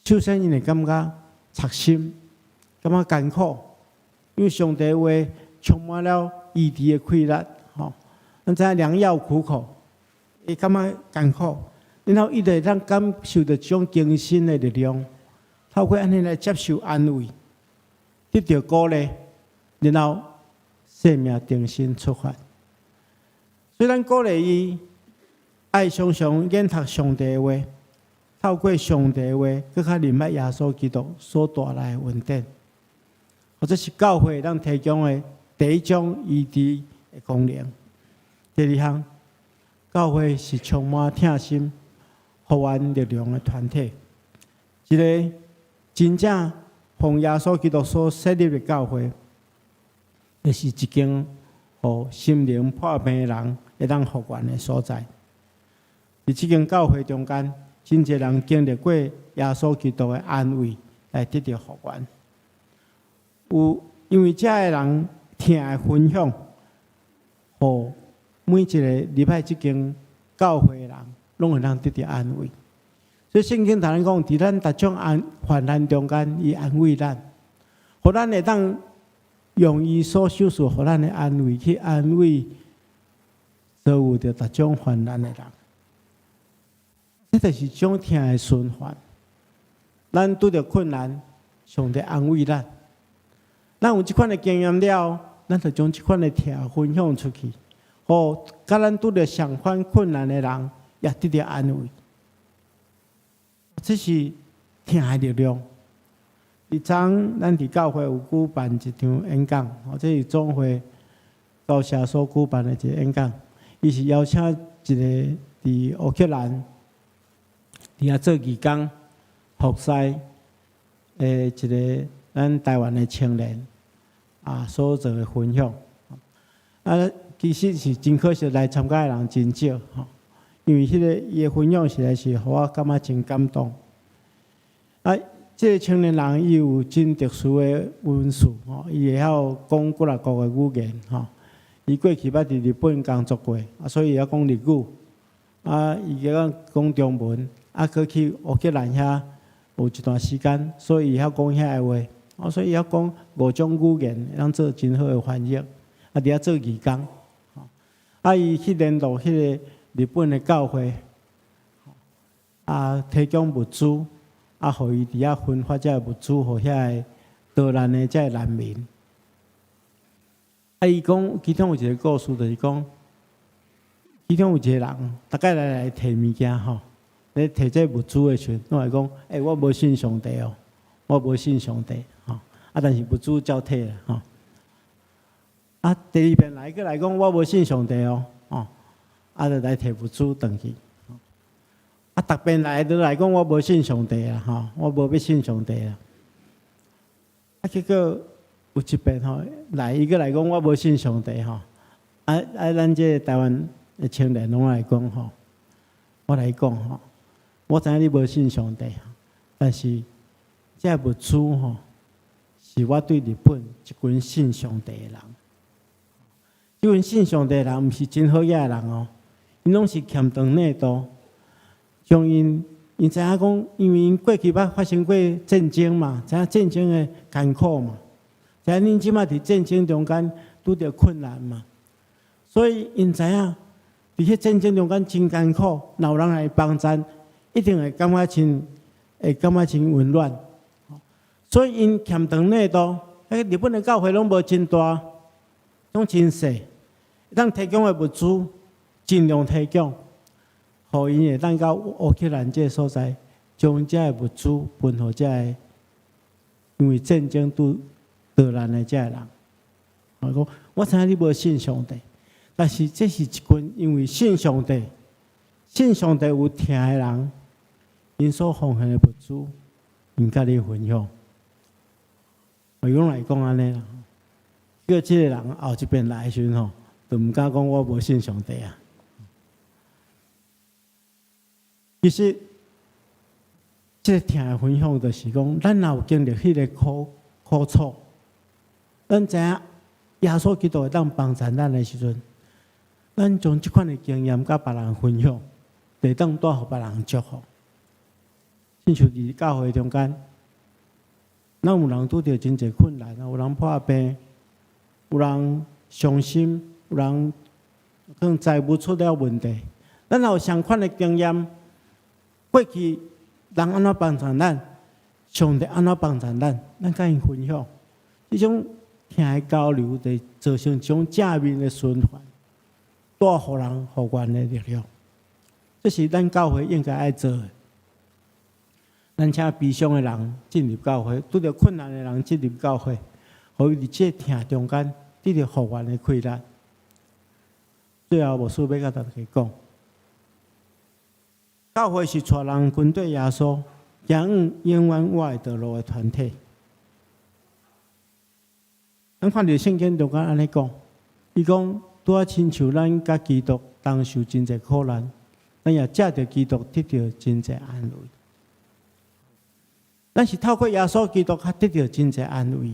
[SPEAKER 1] 首先𪜶會感覺扎心，感覺艱苦，因為上帝話充滿了醫治的氣力，吼。咱知影良藥苦口，會感覺艱苦，然後伊就會當感受著這種更新的力量，透過按呢來接受安慰，得著鼓勵，然後生命重新出發。所以咱鼓勵伊愛常常研讀上帝的話，透過上帝的話，閣較認捌耶穌基督所帶來的恩典，或者是教會咱提供的第一種醫治的功能。第二項，教會是充滿疼心、復原力量的團體。一个真正奉耶穌基督所設立的教會，就是一間予心靈破病的人會當復原的所在。佇這間教會中間，真濟人經歷過耶穌基督的安慰，來得著復原。有因為遮的人疼的分享，予每一個入來這間教會的人，攏會當得著安慰。所以聖經頭先講，佇咱逐種安患難中間，伊安慰咱，予咱會當用伊所賞賜予咱的安慰去安慰所有著逐種患難的人。這就是種疼的循環。咱拄著困難，上帝安慰咱。咱有這款的經驗了，咱就將這款的疼分享出去，予佮咱拄著相款困難的人也得著安慰。這是疼的力量。佇昨咱佇教會有舉辦一場演講，這是總會高社所舉辦的一個演講。伊是邀請一個佇烏克蘭佇遐做義工服侍的一個咱台灣的青年啊，所做的分享。啊，其實是真可惜，來參加的人真少吼，因為彼个伊的分享實在是予我感覺真感動。啊，這个青年人伊有真特殊的恩賜吼，伊會曉講幾若國的語言吼。伊過去捌佇日本工作過，啊，所以會曉講日語。啊，伊會曉講中文，啊，閣去烏克蘭遐有一段時間，所以會曉講遐的話。哦，所以會曉講五種語言，會當做真好的翻譯。啊，佇遐做義工。啊，伊去聯絡彼个日本的教會，啊，提供物資，啊，予伊佇遐分發這个物資，予遐个逃難的這个難民。啊，伊講其中有一個故事，就是講，其中有一個人，逐擺來來提物件吼，咧提這物資的時陣，攏會講：欸，我無信上帝哦，我無信上帝吼。啊，但是物資照提啦吼。啊，第二遍來閣來講，我無信上帝哦，哦，啊，就來提物資轉去。啊，逐遍來都來講，我無信上帝啊，吼，我無欲信上帝啊。啊，結果有一遍吼，來伊閣來講，我無信上帝吼。啊啊，咱這個台灣的青年攏來講吼，我來講吼，我知影你無信上帝，但是這物資吼，是我對日本一群信上帝的人。這群信上帝的人，毋是真好額的人哦，𪜶攏是欠長內度，將𪜶𪜶知影講，因為𪜶過去捌發生過戰爭嘛，知影戰爭的艱苦嘛，知影恁這馬佇戰爭中間拄著困難嘛，所以𪜶知影佇彼戰爭中間真艱苦，若有人來幫贊，一定會感覺真，會感覺真溫暖。所以𪜶欠長內度，彼個日本的教會攏無真大，攏真細，會當提供的物資盡量提供，予𪜶會當到烏克蘭這个所在，將這个物資分予這个因為戰爭拄逃難的這个人。我講，我知影你無信上帝，但是這是一群因為信上帝、信上帝有疼的人，𪜶所奉獻的物資，𪜶佮你分享。我攏來講按呢啦，叫這个人後一遍來的時陣吼，就毋敢講我無信上帝啊。其實，這个疼的分享就是講，咱若有經歷彼个苦楚，咱知影耶穌基督會當幫助咱的時陣，咱將這款的經驗佮別人分享，會當帶予別人祝福。親像佇教會中間，咱有人拄著真濟困難，有人破病，有人傷心，有人可能財務出了問題。咱若有相款的經驗，過去人按怎幫助咱，上帝按怎幫助咱，咱佮𪜶分享，這種疼的交流，就造成一種正面的循環，帶予人復原的力量。這是咱教會應該愛做的。咱請悲傷的人進入教會，拄著困難的人進入教會，予伊佇這個疼中間得著復原的氣力。最後，牧師欲佮大家講，教會是帶人跟綴耶穌，行往永遠活的道路的團體。咱看著聖經中間按呢講，伊講拄仔親像咱佮基督同受真濟苦難，咱也藉著基督得著真濟安慰。咱是透過耶穌基督，較得著真濟安慰。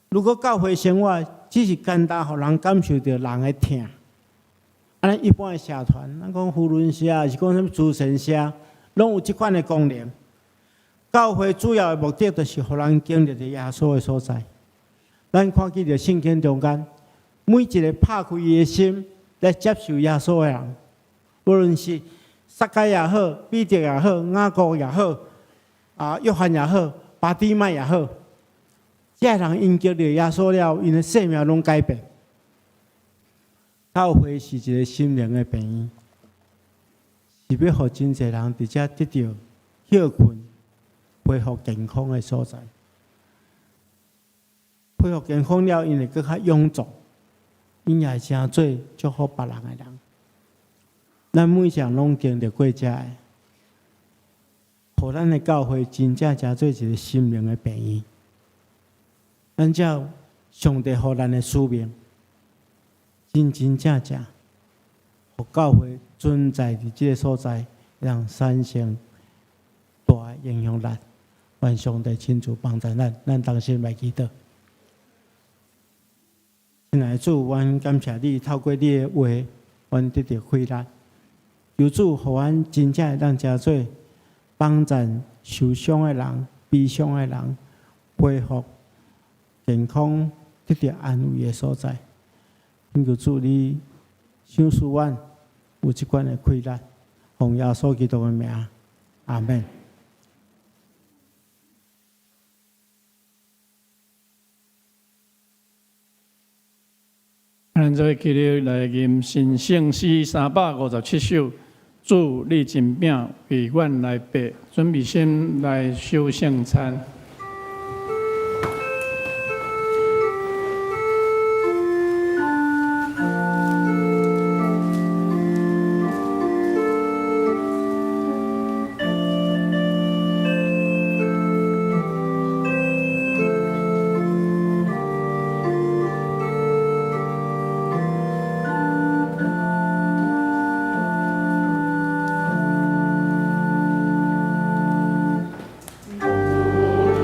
[SPEAKER 1] 如果教會生活只是簡單，予人感受著人的疼，按呢一般的社團，咱講扶輪社，抑是講啥物慈善社，攏有這款的功能。教會主要的目的，就是予人經歷著耶穌的所在。咱看見著聖經中間，每一个拍開伊的心來接受耶穌的人，無論是撒該也好，彼得也好，雅各也好，約翰也好，巴底買也好，這个人𪜶經歷耶穌了，𪜶的生命攏改變。教會是一个心靈的病院，是欲予真濟人佇遮得著歇睏、恢復健康的所在。恢復健康了，𪜶會閣較勇壯，𪜶也會成做祝福別人的人。咱每一個人攏經歷過這个，予咱的教會真正成做一个心靈的病院。咱照上帝予咱的使命，真真正正，予教會存在佇這个所在，讓產生大的影響力。願上帝親自幫助咱，咱同心來祈禱。親愛的主，阮感謝你透過你的話，阮得著氣力。求主，予阮真正會當成做幫助受傷的人、悲傷的人，恢復健康、得著安慰的所在。求主你賞賜阮有這款的氣力，奉耶穌基督的名，阿門。
[SPEAKER 2] 咱做起來吟神聖詩357首，主你真餅為阮來備，準備先來守聖餐。
[SPEAKER 3] 主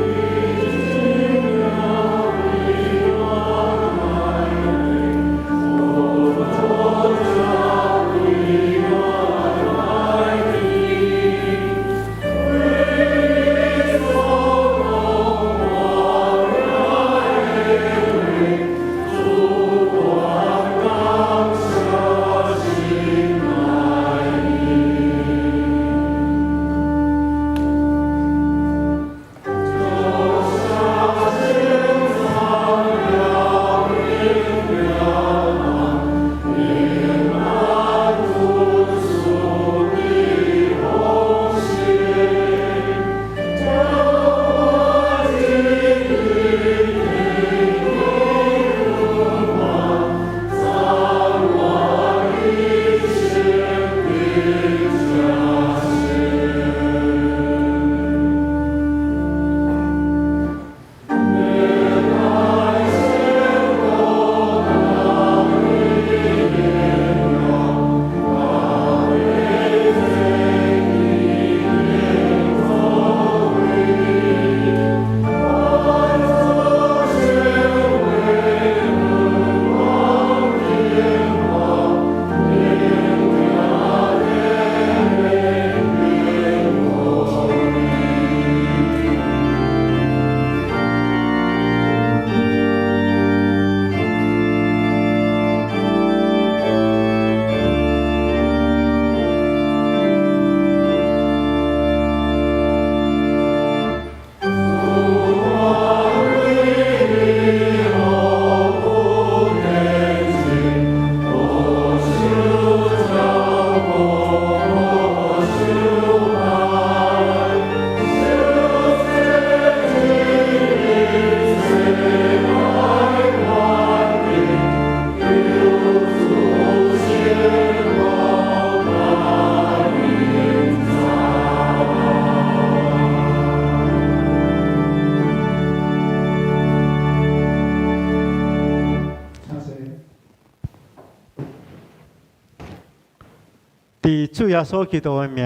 [SPEAKER 1] 佇主耶穌基督的名，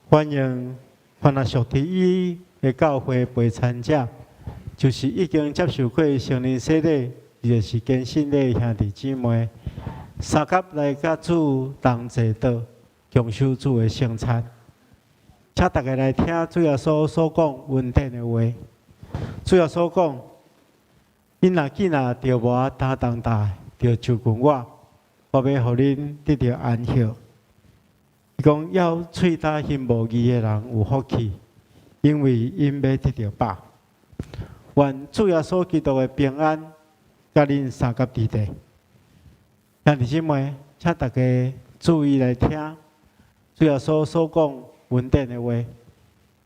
[SPEAKER 1] 歡迎凡若屬佇伊的教會陪餐者，就是已經接受過聖靈洗禮，伊就是堅信的兄弟姊妹，相佮來佮主同齊桌，共守主的聖餐。請大家來聽主耶穌所講恩典的話。主耶穌講：恁若見若著無擔重擔，著就近我，我欲予恁得著安息。伊講枵喙焦心無義的人有福氣，因為𪜶欲得著飽。願主耶穌基督的平安，佮恁相佮佇咧。兄弟姊妹，請大家注意來聽主耶穌所講恩典的話，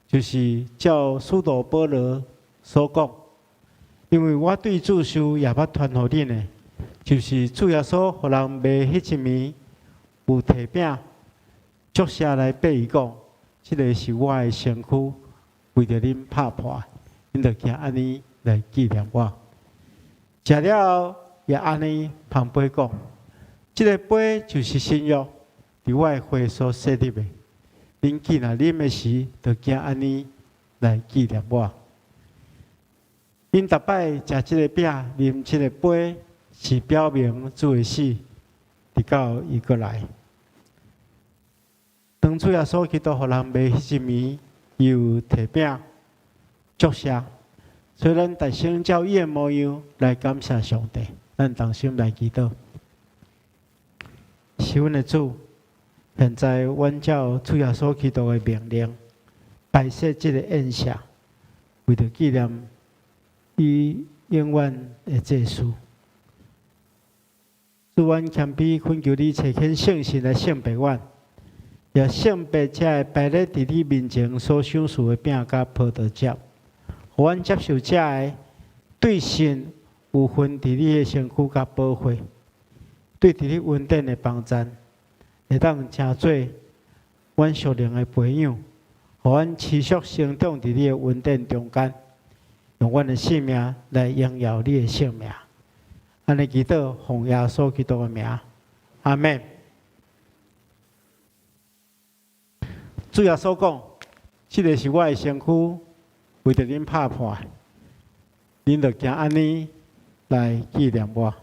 [SPEAKER 1] 就是照使徒保羅所講，因為我對主受也捌傳予恁的，就是主耶穌予人賣彼一暝，有提餅，祝謝來擘伊講，這个是我的身軀，為著恁拍破，恁著行按呢來紀念我。食了後也按呢捧杯講，這个杯就是新約，佇我的血所設立的。恁既若啉的時，著行按呢來紀念我。恁逐擺食這个餅、啉這个杯，是表明主的死，直到伊閣來。當主耶穌基督予人賣彼一暝，伊有提餅祝謝，所以咱大聲照伊的模樣來感謝上帝。咱同心來祈禱。是阮的主，現在阮照主耶穌基督的命令，擺設這个宴席，為著紀念伊永遠的祭司。主，阮謙卑懇求你，差遣聖神來聖別阮，也聖別這个擺咧佇你面前所賞賜的餅佮葡萄汁，予阮接受這个對信有份佇你的身軀佮寶血，對佇你恩典的幫贊，會當成做阮屬靈的培養，予阮持續成長佇你的恩典中間，用阮的性命來榮耀你的聖名。按呢祈禱，奉耶穌基督的名，阿們。主耶穌講：這个是我的身軀，為著恁拍破，恁著行按呢來紀念我。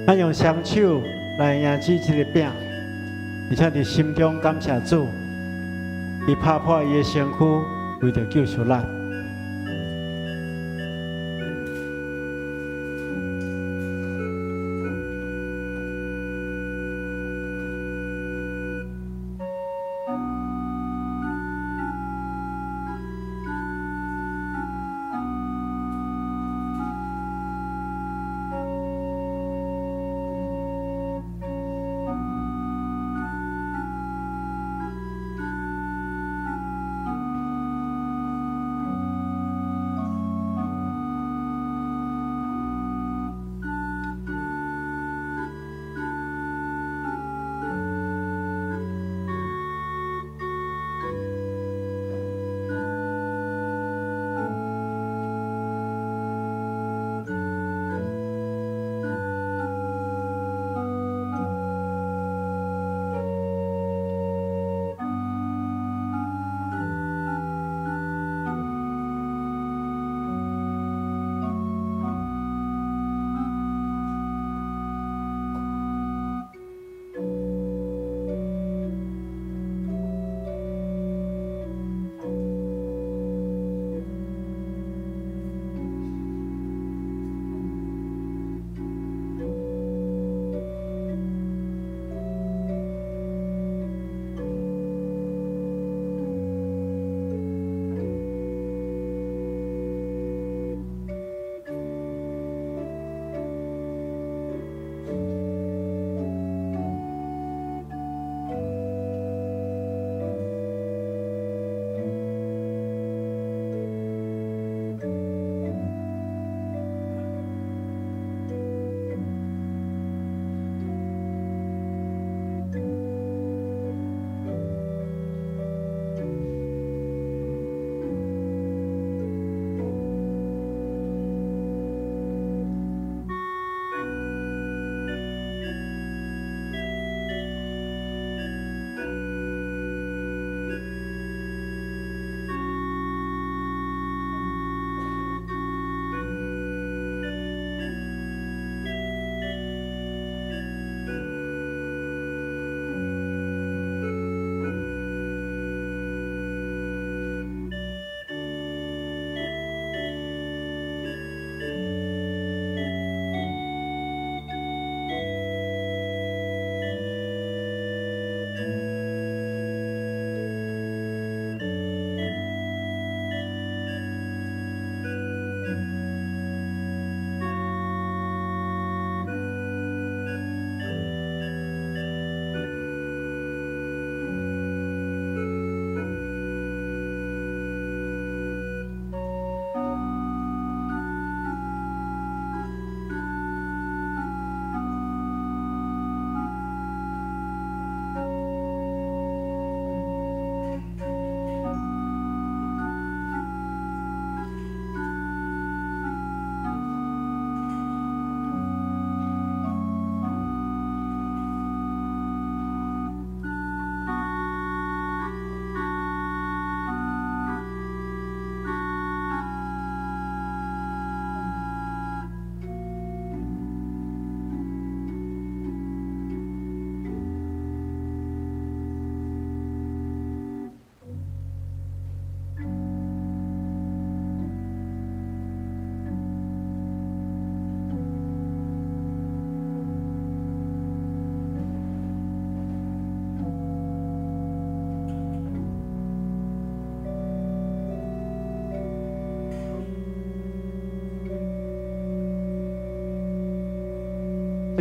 [SPEAKER 1] 咱用雙手來迎接這个餅，而且佇心中感謝主，伊拍破伊的身軀，為著救贖咱。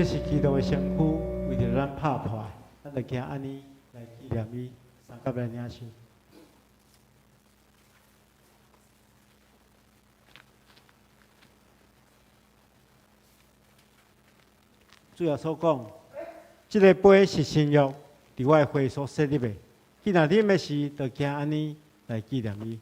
[SPEAKER 1] 這是基督的身軀，為著咱拍破，咱就行按呢來紀念伊，相佮來領受。主耶穌講：這个杯是新約，佇我的血所設立的。彼若啉的時，就行按呢來紀念伊。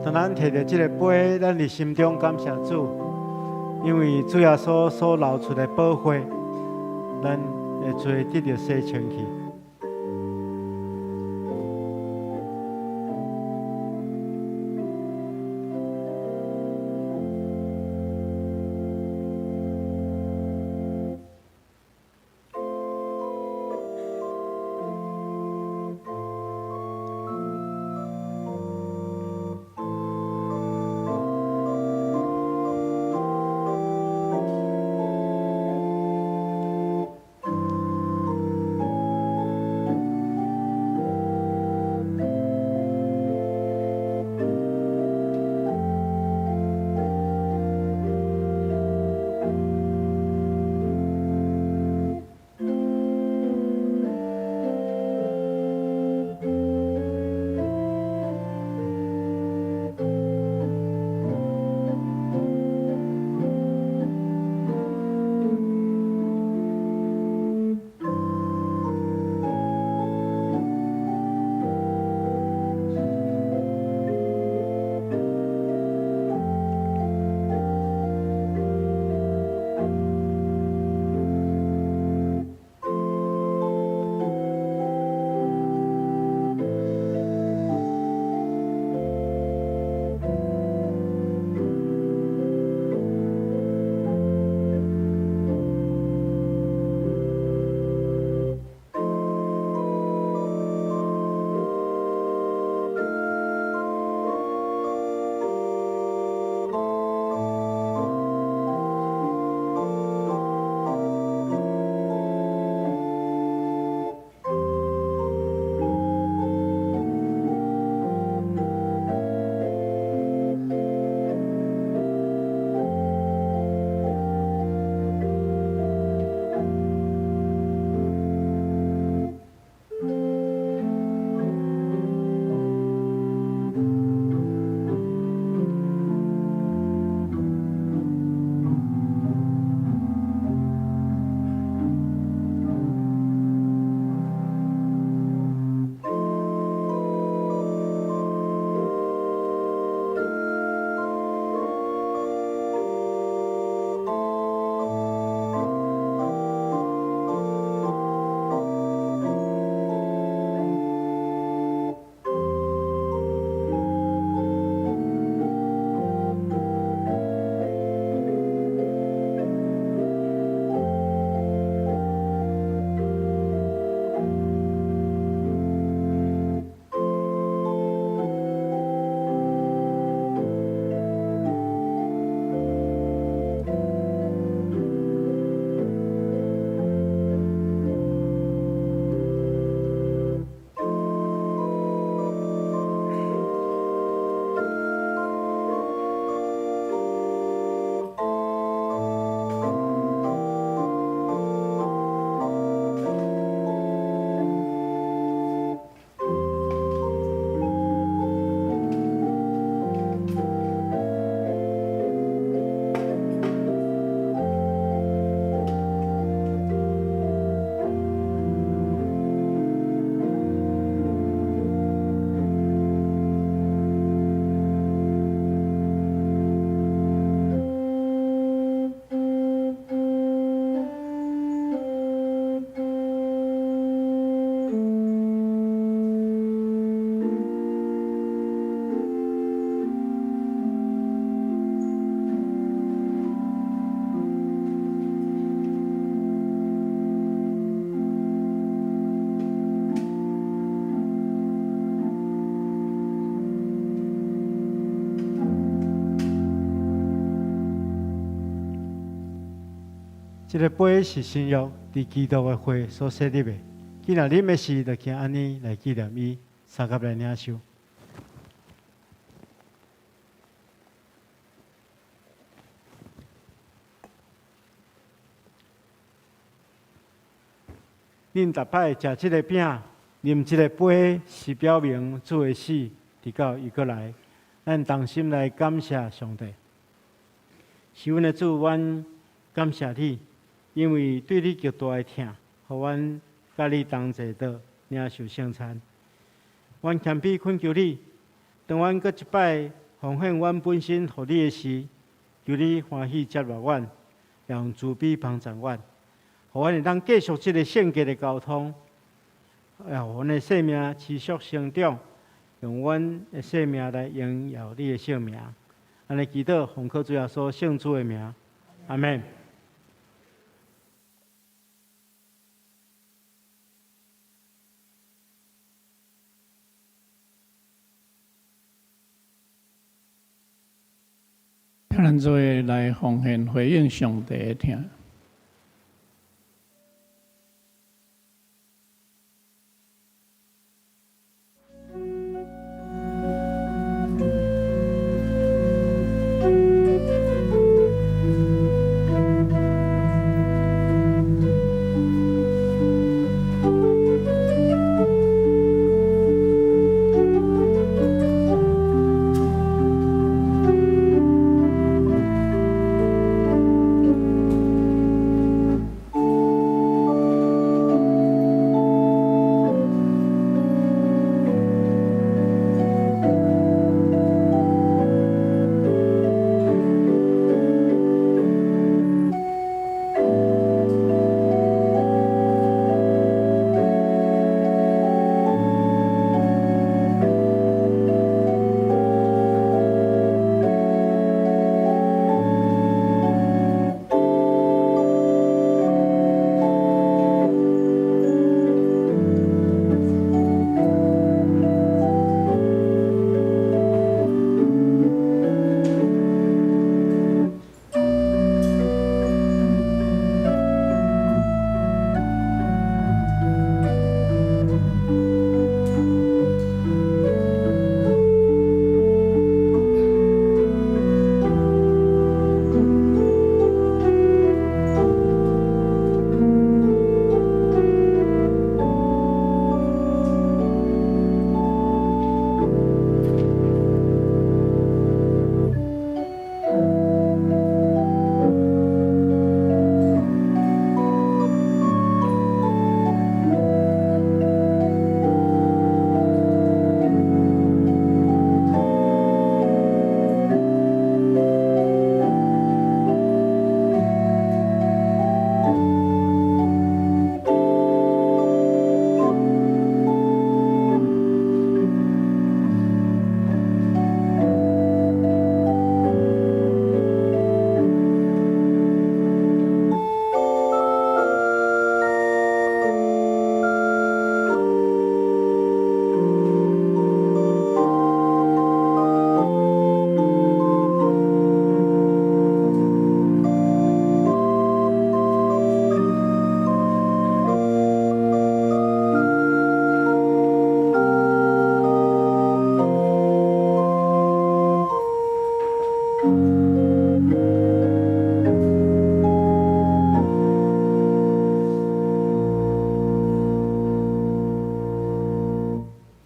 [SPEAKER 1] 當咱提著這个杯，咱佇心中感謝主，因為主耶穌所流出的寶血，咱的罪得著洗清去。這个杯是新約佇基督的血所設立的。既若啉的時，就行按呢來紀念伊，相佮來領受。恁逐擺食這个餅，啉這个杯，是表明主的死，直到伊閣來。咱同心來感謝上帝。是阮的主，阮感謝你，因為對你極大的疼，予阮佮你同齊桌領受聖餐。阮謙卑懇求你，當阮閣一擺奉獻阮本身予你的時，求你歡喜接納阮，用慈悲幫助阮，予阮會當繼續這个聖潔的交通，也予阮的生命持續成長，用阮的生命來榮耀你的聖名。按呢祈禱，奉靠主耶穌聖子的名，阿們。
[SPEAKER 2] 咱做伙來奉獻回應上帝的疼。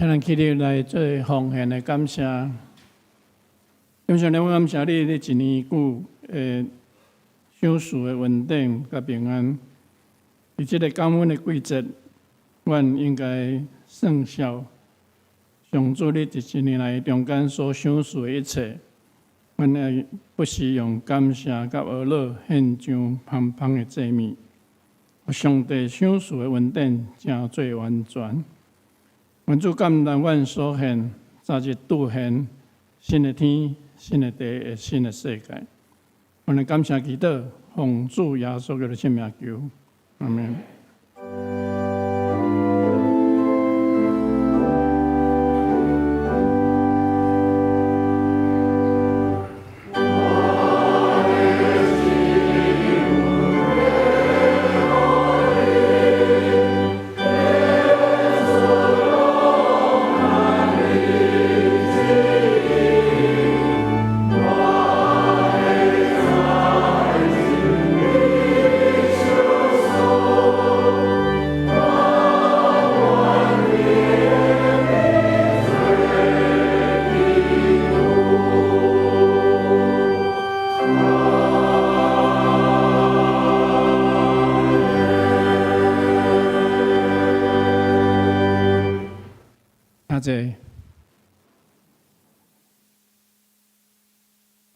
[SPEAKER 2] 咱起立來做奉獻的感謝。感謝你，我感謝你，你一年久的賞賜的恩典佮平安。佇這个感恩的季節，阮應該算數上主你這一年來中間所賞賜的一切，阮愛不時用感謝佮呵咾獻上芳芳的祭物。上帝賞賜的恩典誠做完全。願主感動阮所獻，早日拄現新的天、新的地的新的世界。阮來感謝祈禱，奉主耶穌基督聖名求，阿們。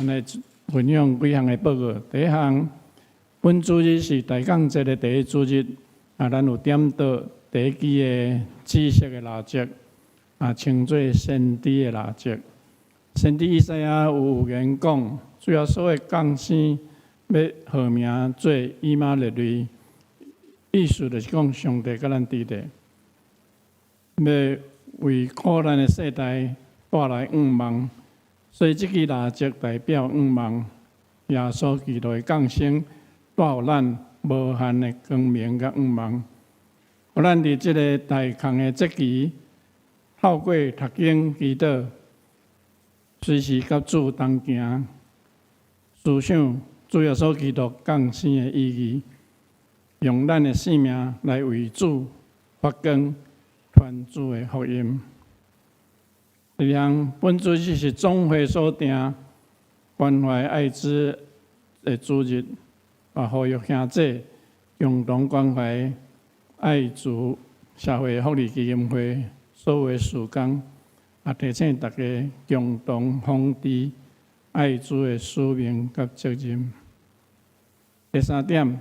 [SPEAKER 2] 來分享幾項的報告。第一項，本主日是大降節的第一主日，啊，咱有點著第一支的紫色的蠟燭，啊，稱做先知的蠟燭。先知以賽亞有預言講，主耶穌的降生欲號名做以馬內利，意思就是講上帝佮咱佇咧，欲為苦難的世代帶來盼望。所以這支蠟燭代表盼望，耶穌基督的降生帶予咱無限的光明佮盼望。予咱佇這个大空的節期，透過讀經祈禱，隨時佮主同行，思想主耶穌基督降生的意義，用咱的生命來為主發光，傳主的福音。第二項，本主日是總會所定關懷愛滋的主日，啊，呼籲兄弟共同關懷愛滋社會福利基金會所有的事工，啊，提醒大家共同防治愛滋的使命佮責任。第三點，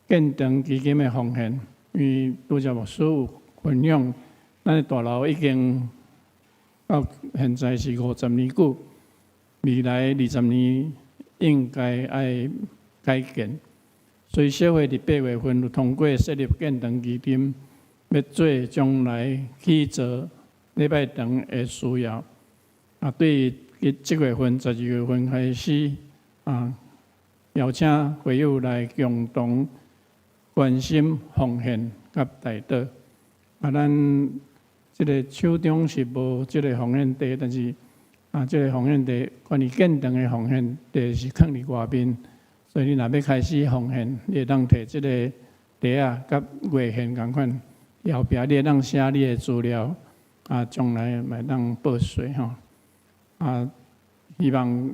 [SPEAKER 2] 建堂基金的奉獻，因為拄才牧師有分享，咱的大樓已經到現在是50年久，未來20年應該愛改建，所以小會佇8月份有通過設立建堂基金，欲做將來起造禮拜堂的需要。啊，對於這月份、12月份開始，啊，邀請會友來共同關心、奉獻佮代禱。啊，咱這个手中是無這个奉獻袋，但是啊，這个奉獻袋關於建堂的奉獻袋是囥佇外面，所以你若欲開始奉獻，你會當提這个袋仔，佮月獻仝款，後壁你會當寫你的資料，啊，將來嘛會當報稅吼。啊，希望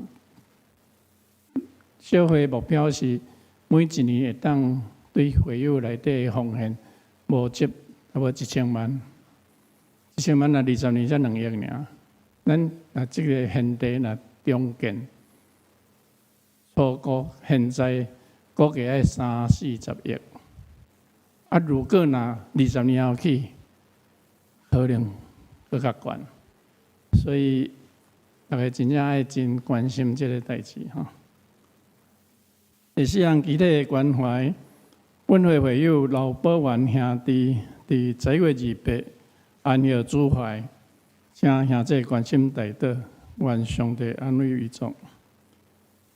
[SPEAKER 2] 小會目標是每一年會當對會友內底奉獻募集差不多一千萬。一千萬若20年才2億爾，咱若這个現地若重建，初估現在估計愛三四十億。啊，如果若二十年後起，可能閣較懸。所以大家真正愛真關心這个代誌吼。第四項，其他的關懷，本會會友劉寶元兄弟佇11月28安息主懷，請兄弟關心代禱，願上帝安慰遺族。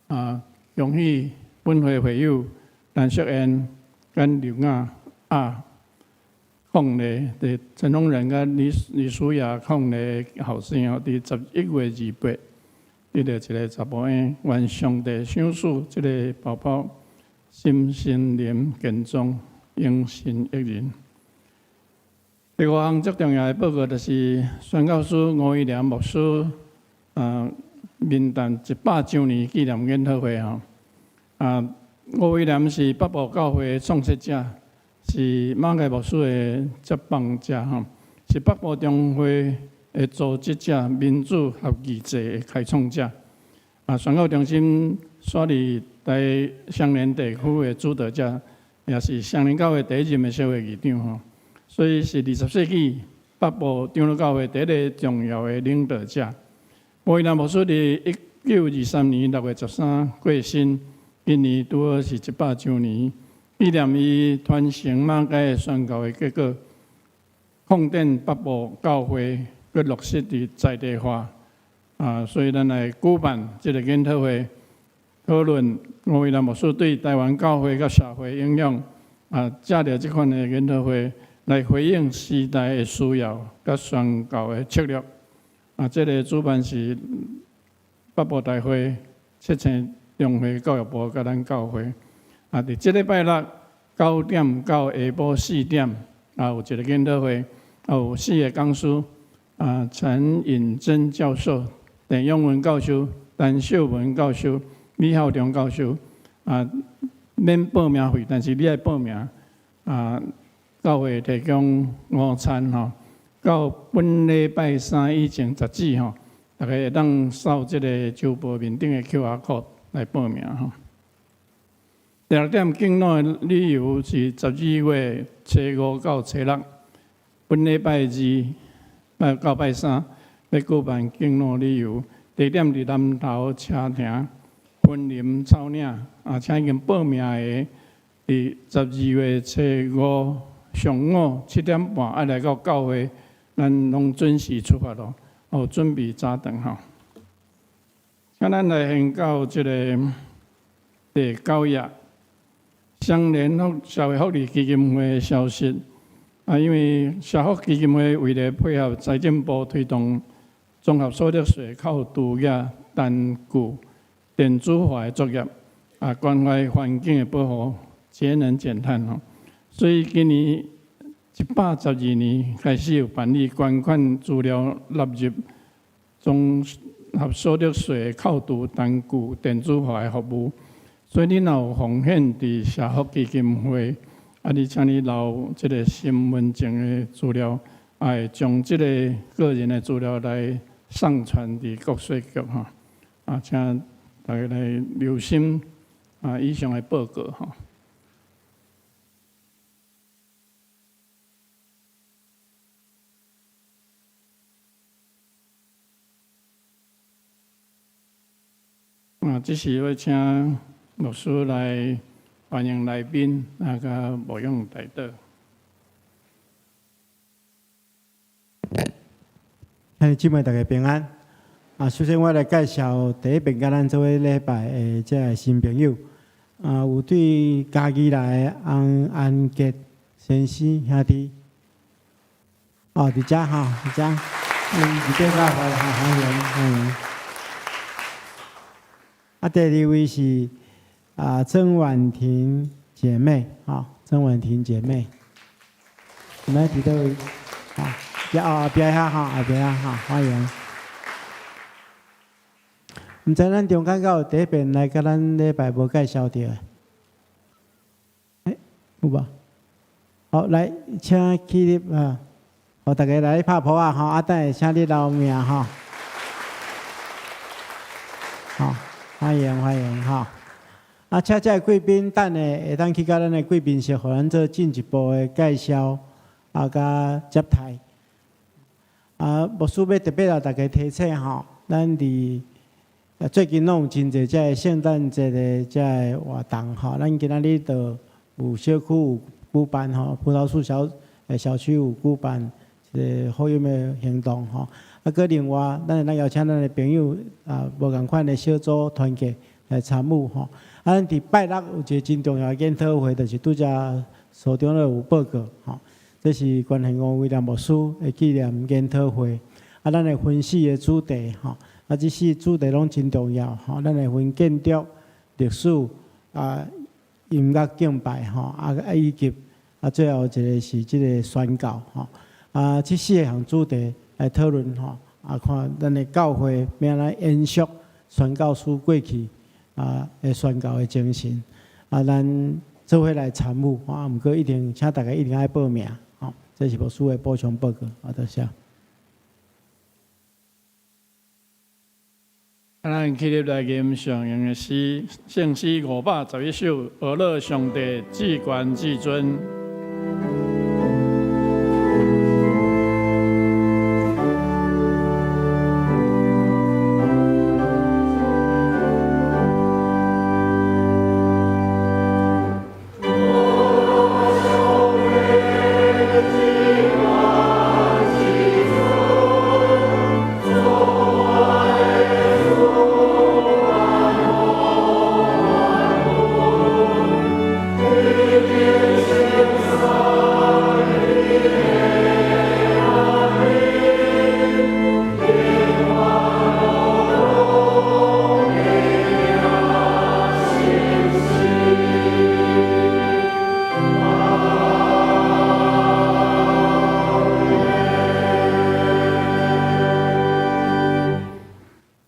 [SPEAKER 2] 啊，恭喜本會會友陳淑燕佮劉雅啊，伉儷佇陳宏仁佮李李淑雅伉儷後生哦，佇11月28得著一个查埔嬰，願上帝賞賜這个寶寶心身靈健壯，榮神益人。第五項足重要的報告就是宣教師吳威廉牧師，冥誕100週年紀念研討會吼。啊，吳威廉是北部教會的創設者，是馬偕牧師的接棒者吼，是北部中會的組織者、民主合議制的開創者。啊，宣教中心設佇台雙連地區的主導者，也是雙連教會第一任的小會議長吼。所以是20世紀北部長老教會第一个重要的領導者。吳威廉牧師佇1923年6月13過身，今年拄好是100週年。紀念伊傳承馬偕的宣教的結果，擴展北部教會，閣落實佇在地化。啊，所以咱來舉辦這个研討會，討論吳威廉牧師對台灣教會佮社會影響。啊，藉著這款的研討會來回應時代的需要，佮宣教的策略。啊，這个主辦是北部大會七星中會教育部佮咱教會。啊，佇這禮拜六9點到下晡4點，啊，有一个研討會，啊，有四个講師，啊，陳穎珍教授、鄭永文教授、陳秀文教授、李孝忠教授，啊，免報名費，但是你愛報名，啊，教會提供午餐吼，到本禮拜三以前截止吼，逐家會當掃這个周報面頂的 QR code 來報名吼。第六點，敬老的旅遊是12月初五到初六，本禮拜二拜到拜三欲舉辦敬老旅遊，地點佇南投車亭雲林草嶺啊，請已經報名的，佇12月初五上午7點半愛來到教會，咱攏準時出發咯。哦，準備早頓吼。請咱來宣告這个第九頁，雙聯福社會福利基金會的消息。啊，因為社福基金會為了配合財政部推動綜合所得稅扣除額單據電子化的作業，啊，關懷環境的保護，節能減碳吼。所以今年112年開始有辦理捐款資料納入綜合所得稅扣除單據電子化的服務。所以你若有奉獻佇社福基金會，啊，你請你留這个身份證的資料，會將這个個人的資料來上傳佇國稅局吼。啊，請大家來留心啊，以上的報告吼。啊，這時欲請牧師來歡迎來賓，啊，佮牧養代禱。
[SPEAKER 1] 兄弟姊妹，大家平安。啊，首先我來介紹第一遍佮咱做伙禮拜的這个新朋友。啊，有對嘉義來的洪安傑先生兄弟。哦，佇遮吼，佇遮，佇這教會，歡迎歡迎。啊，第二位是啊曾婉婷姐妹，吼，曾婉婷姐妹，你們佇佗位？啊，後壁遐吼，後壁遐吼，歡迎。毋知咱中間敢有第一遍來佮咱禮拜無介紹著的？欸，有無？好，來，請起立啊！予大家來拍噗仔吼，啊，等下請你留名吼。好，歡迎歡迎吼！啊，請這个貴賓等下會當去到咱的貴賓室，予咱做進一步的介紹，啊，佮接待。啊，牧師欲特別來大家提醒吼，咱佇最近攏有真濟這个聖誕節的這个活動吼，咱今仔日就有小區有舉辦吼，葡萄樹小區有舉辦一个福音的行動吼。啊，閣另外，咱會當邀請咱的朋友啊，無仝款的小組團契來參與吼。啊，咱佇拜六有一个真重要的研討會，就是拄才所長咧有報告吼。這是關賢吳威廉牧師的紀念研討會。啊，咱會分四个主題吼。啊，這四個主題攏真重要吼。咱會分建築、歷史、啊音樂敬拜吼，啊以及啊最後一个是這个宣教吼。啊，這四項主題來討論吼。啊，看咱的教會欲按怎延續宣教師過去啊的宣教的精神。啊，咱做伙來參與，啊，毋過一定請大家一定愛報名，吼。這是牧師的補充報告，啊，多謝。
[SPEAKER 2] 咱起立來吟上用的詩，聖詩511首，呵咾上帝至懸至尊。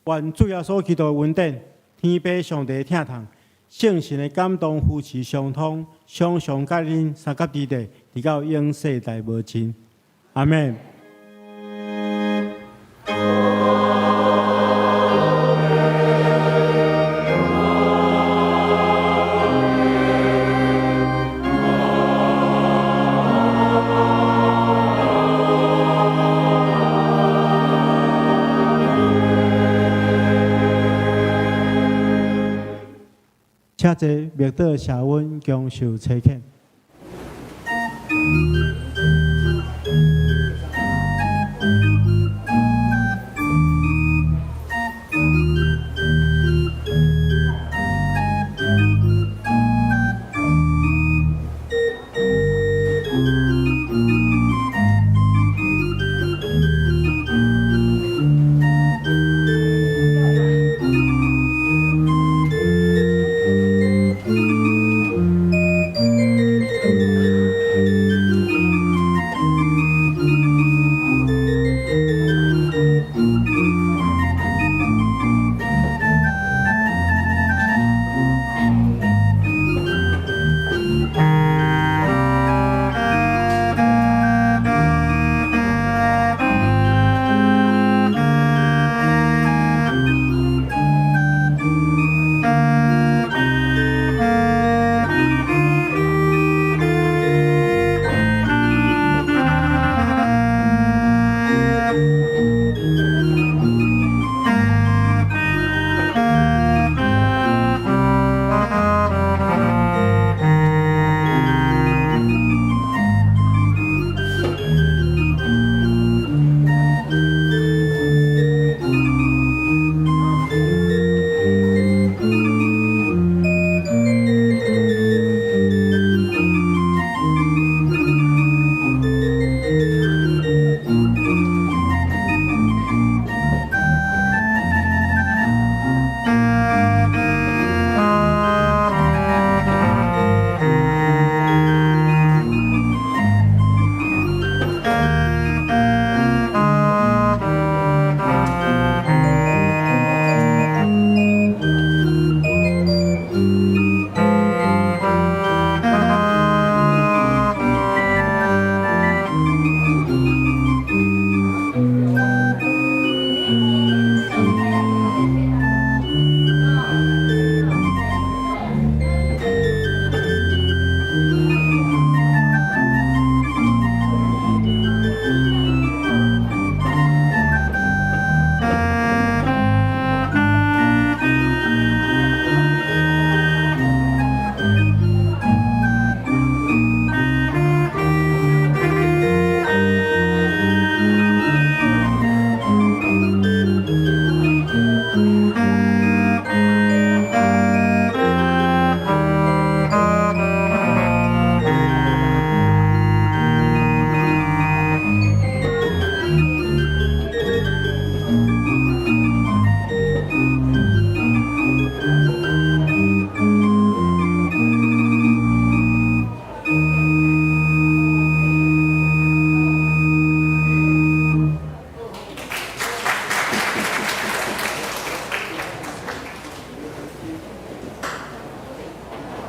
[SPEAKER 1] 願主耶穌基督的恩典、天父上帝的疼痛、聖神的感動、扶持相通，常常佮恁相佮佇咧，直到永世代無盡。阿們。請坐默禱社阮共受差遣。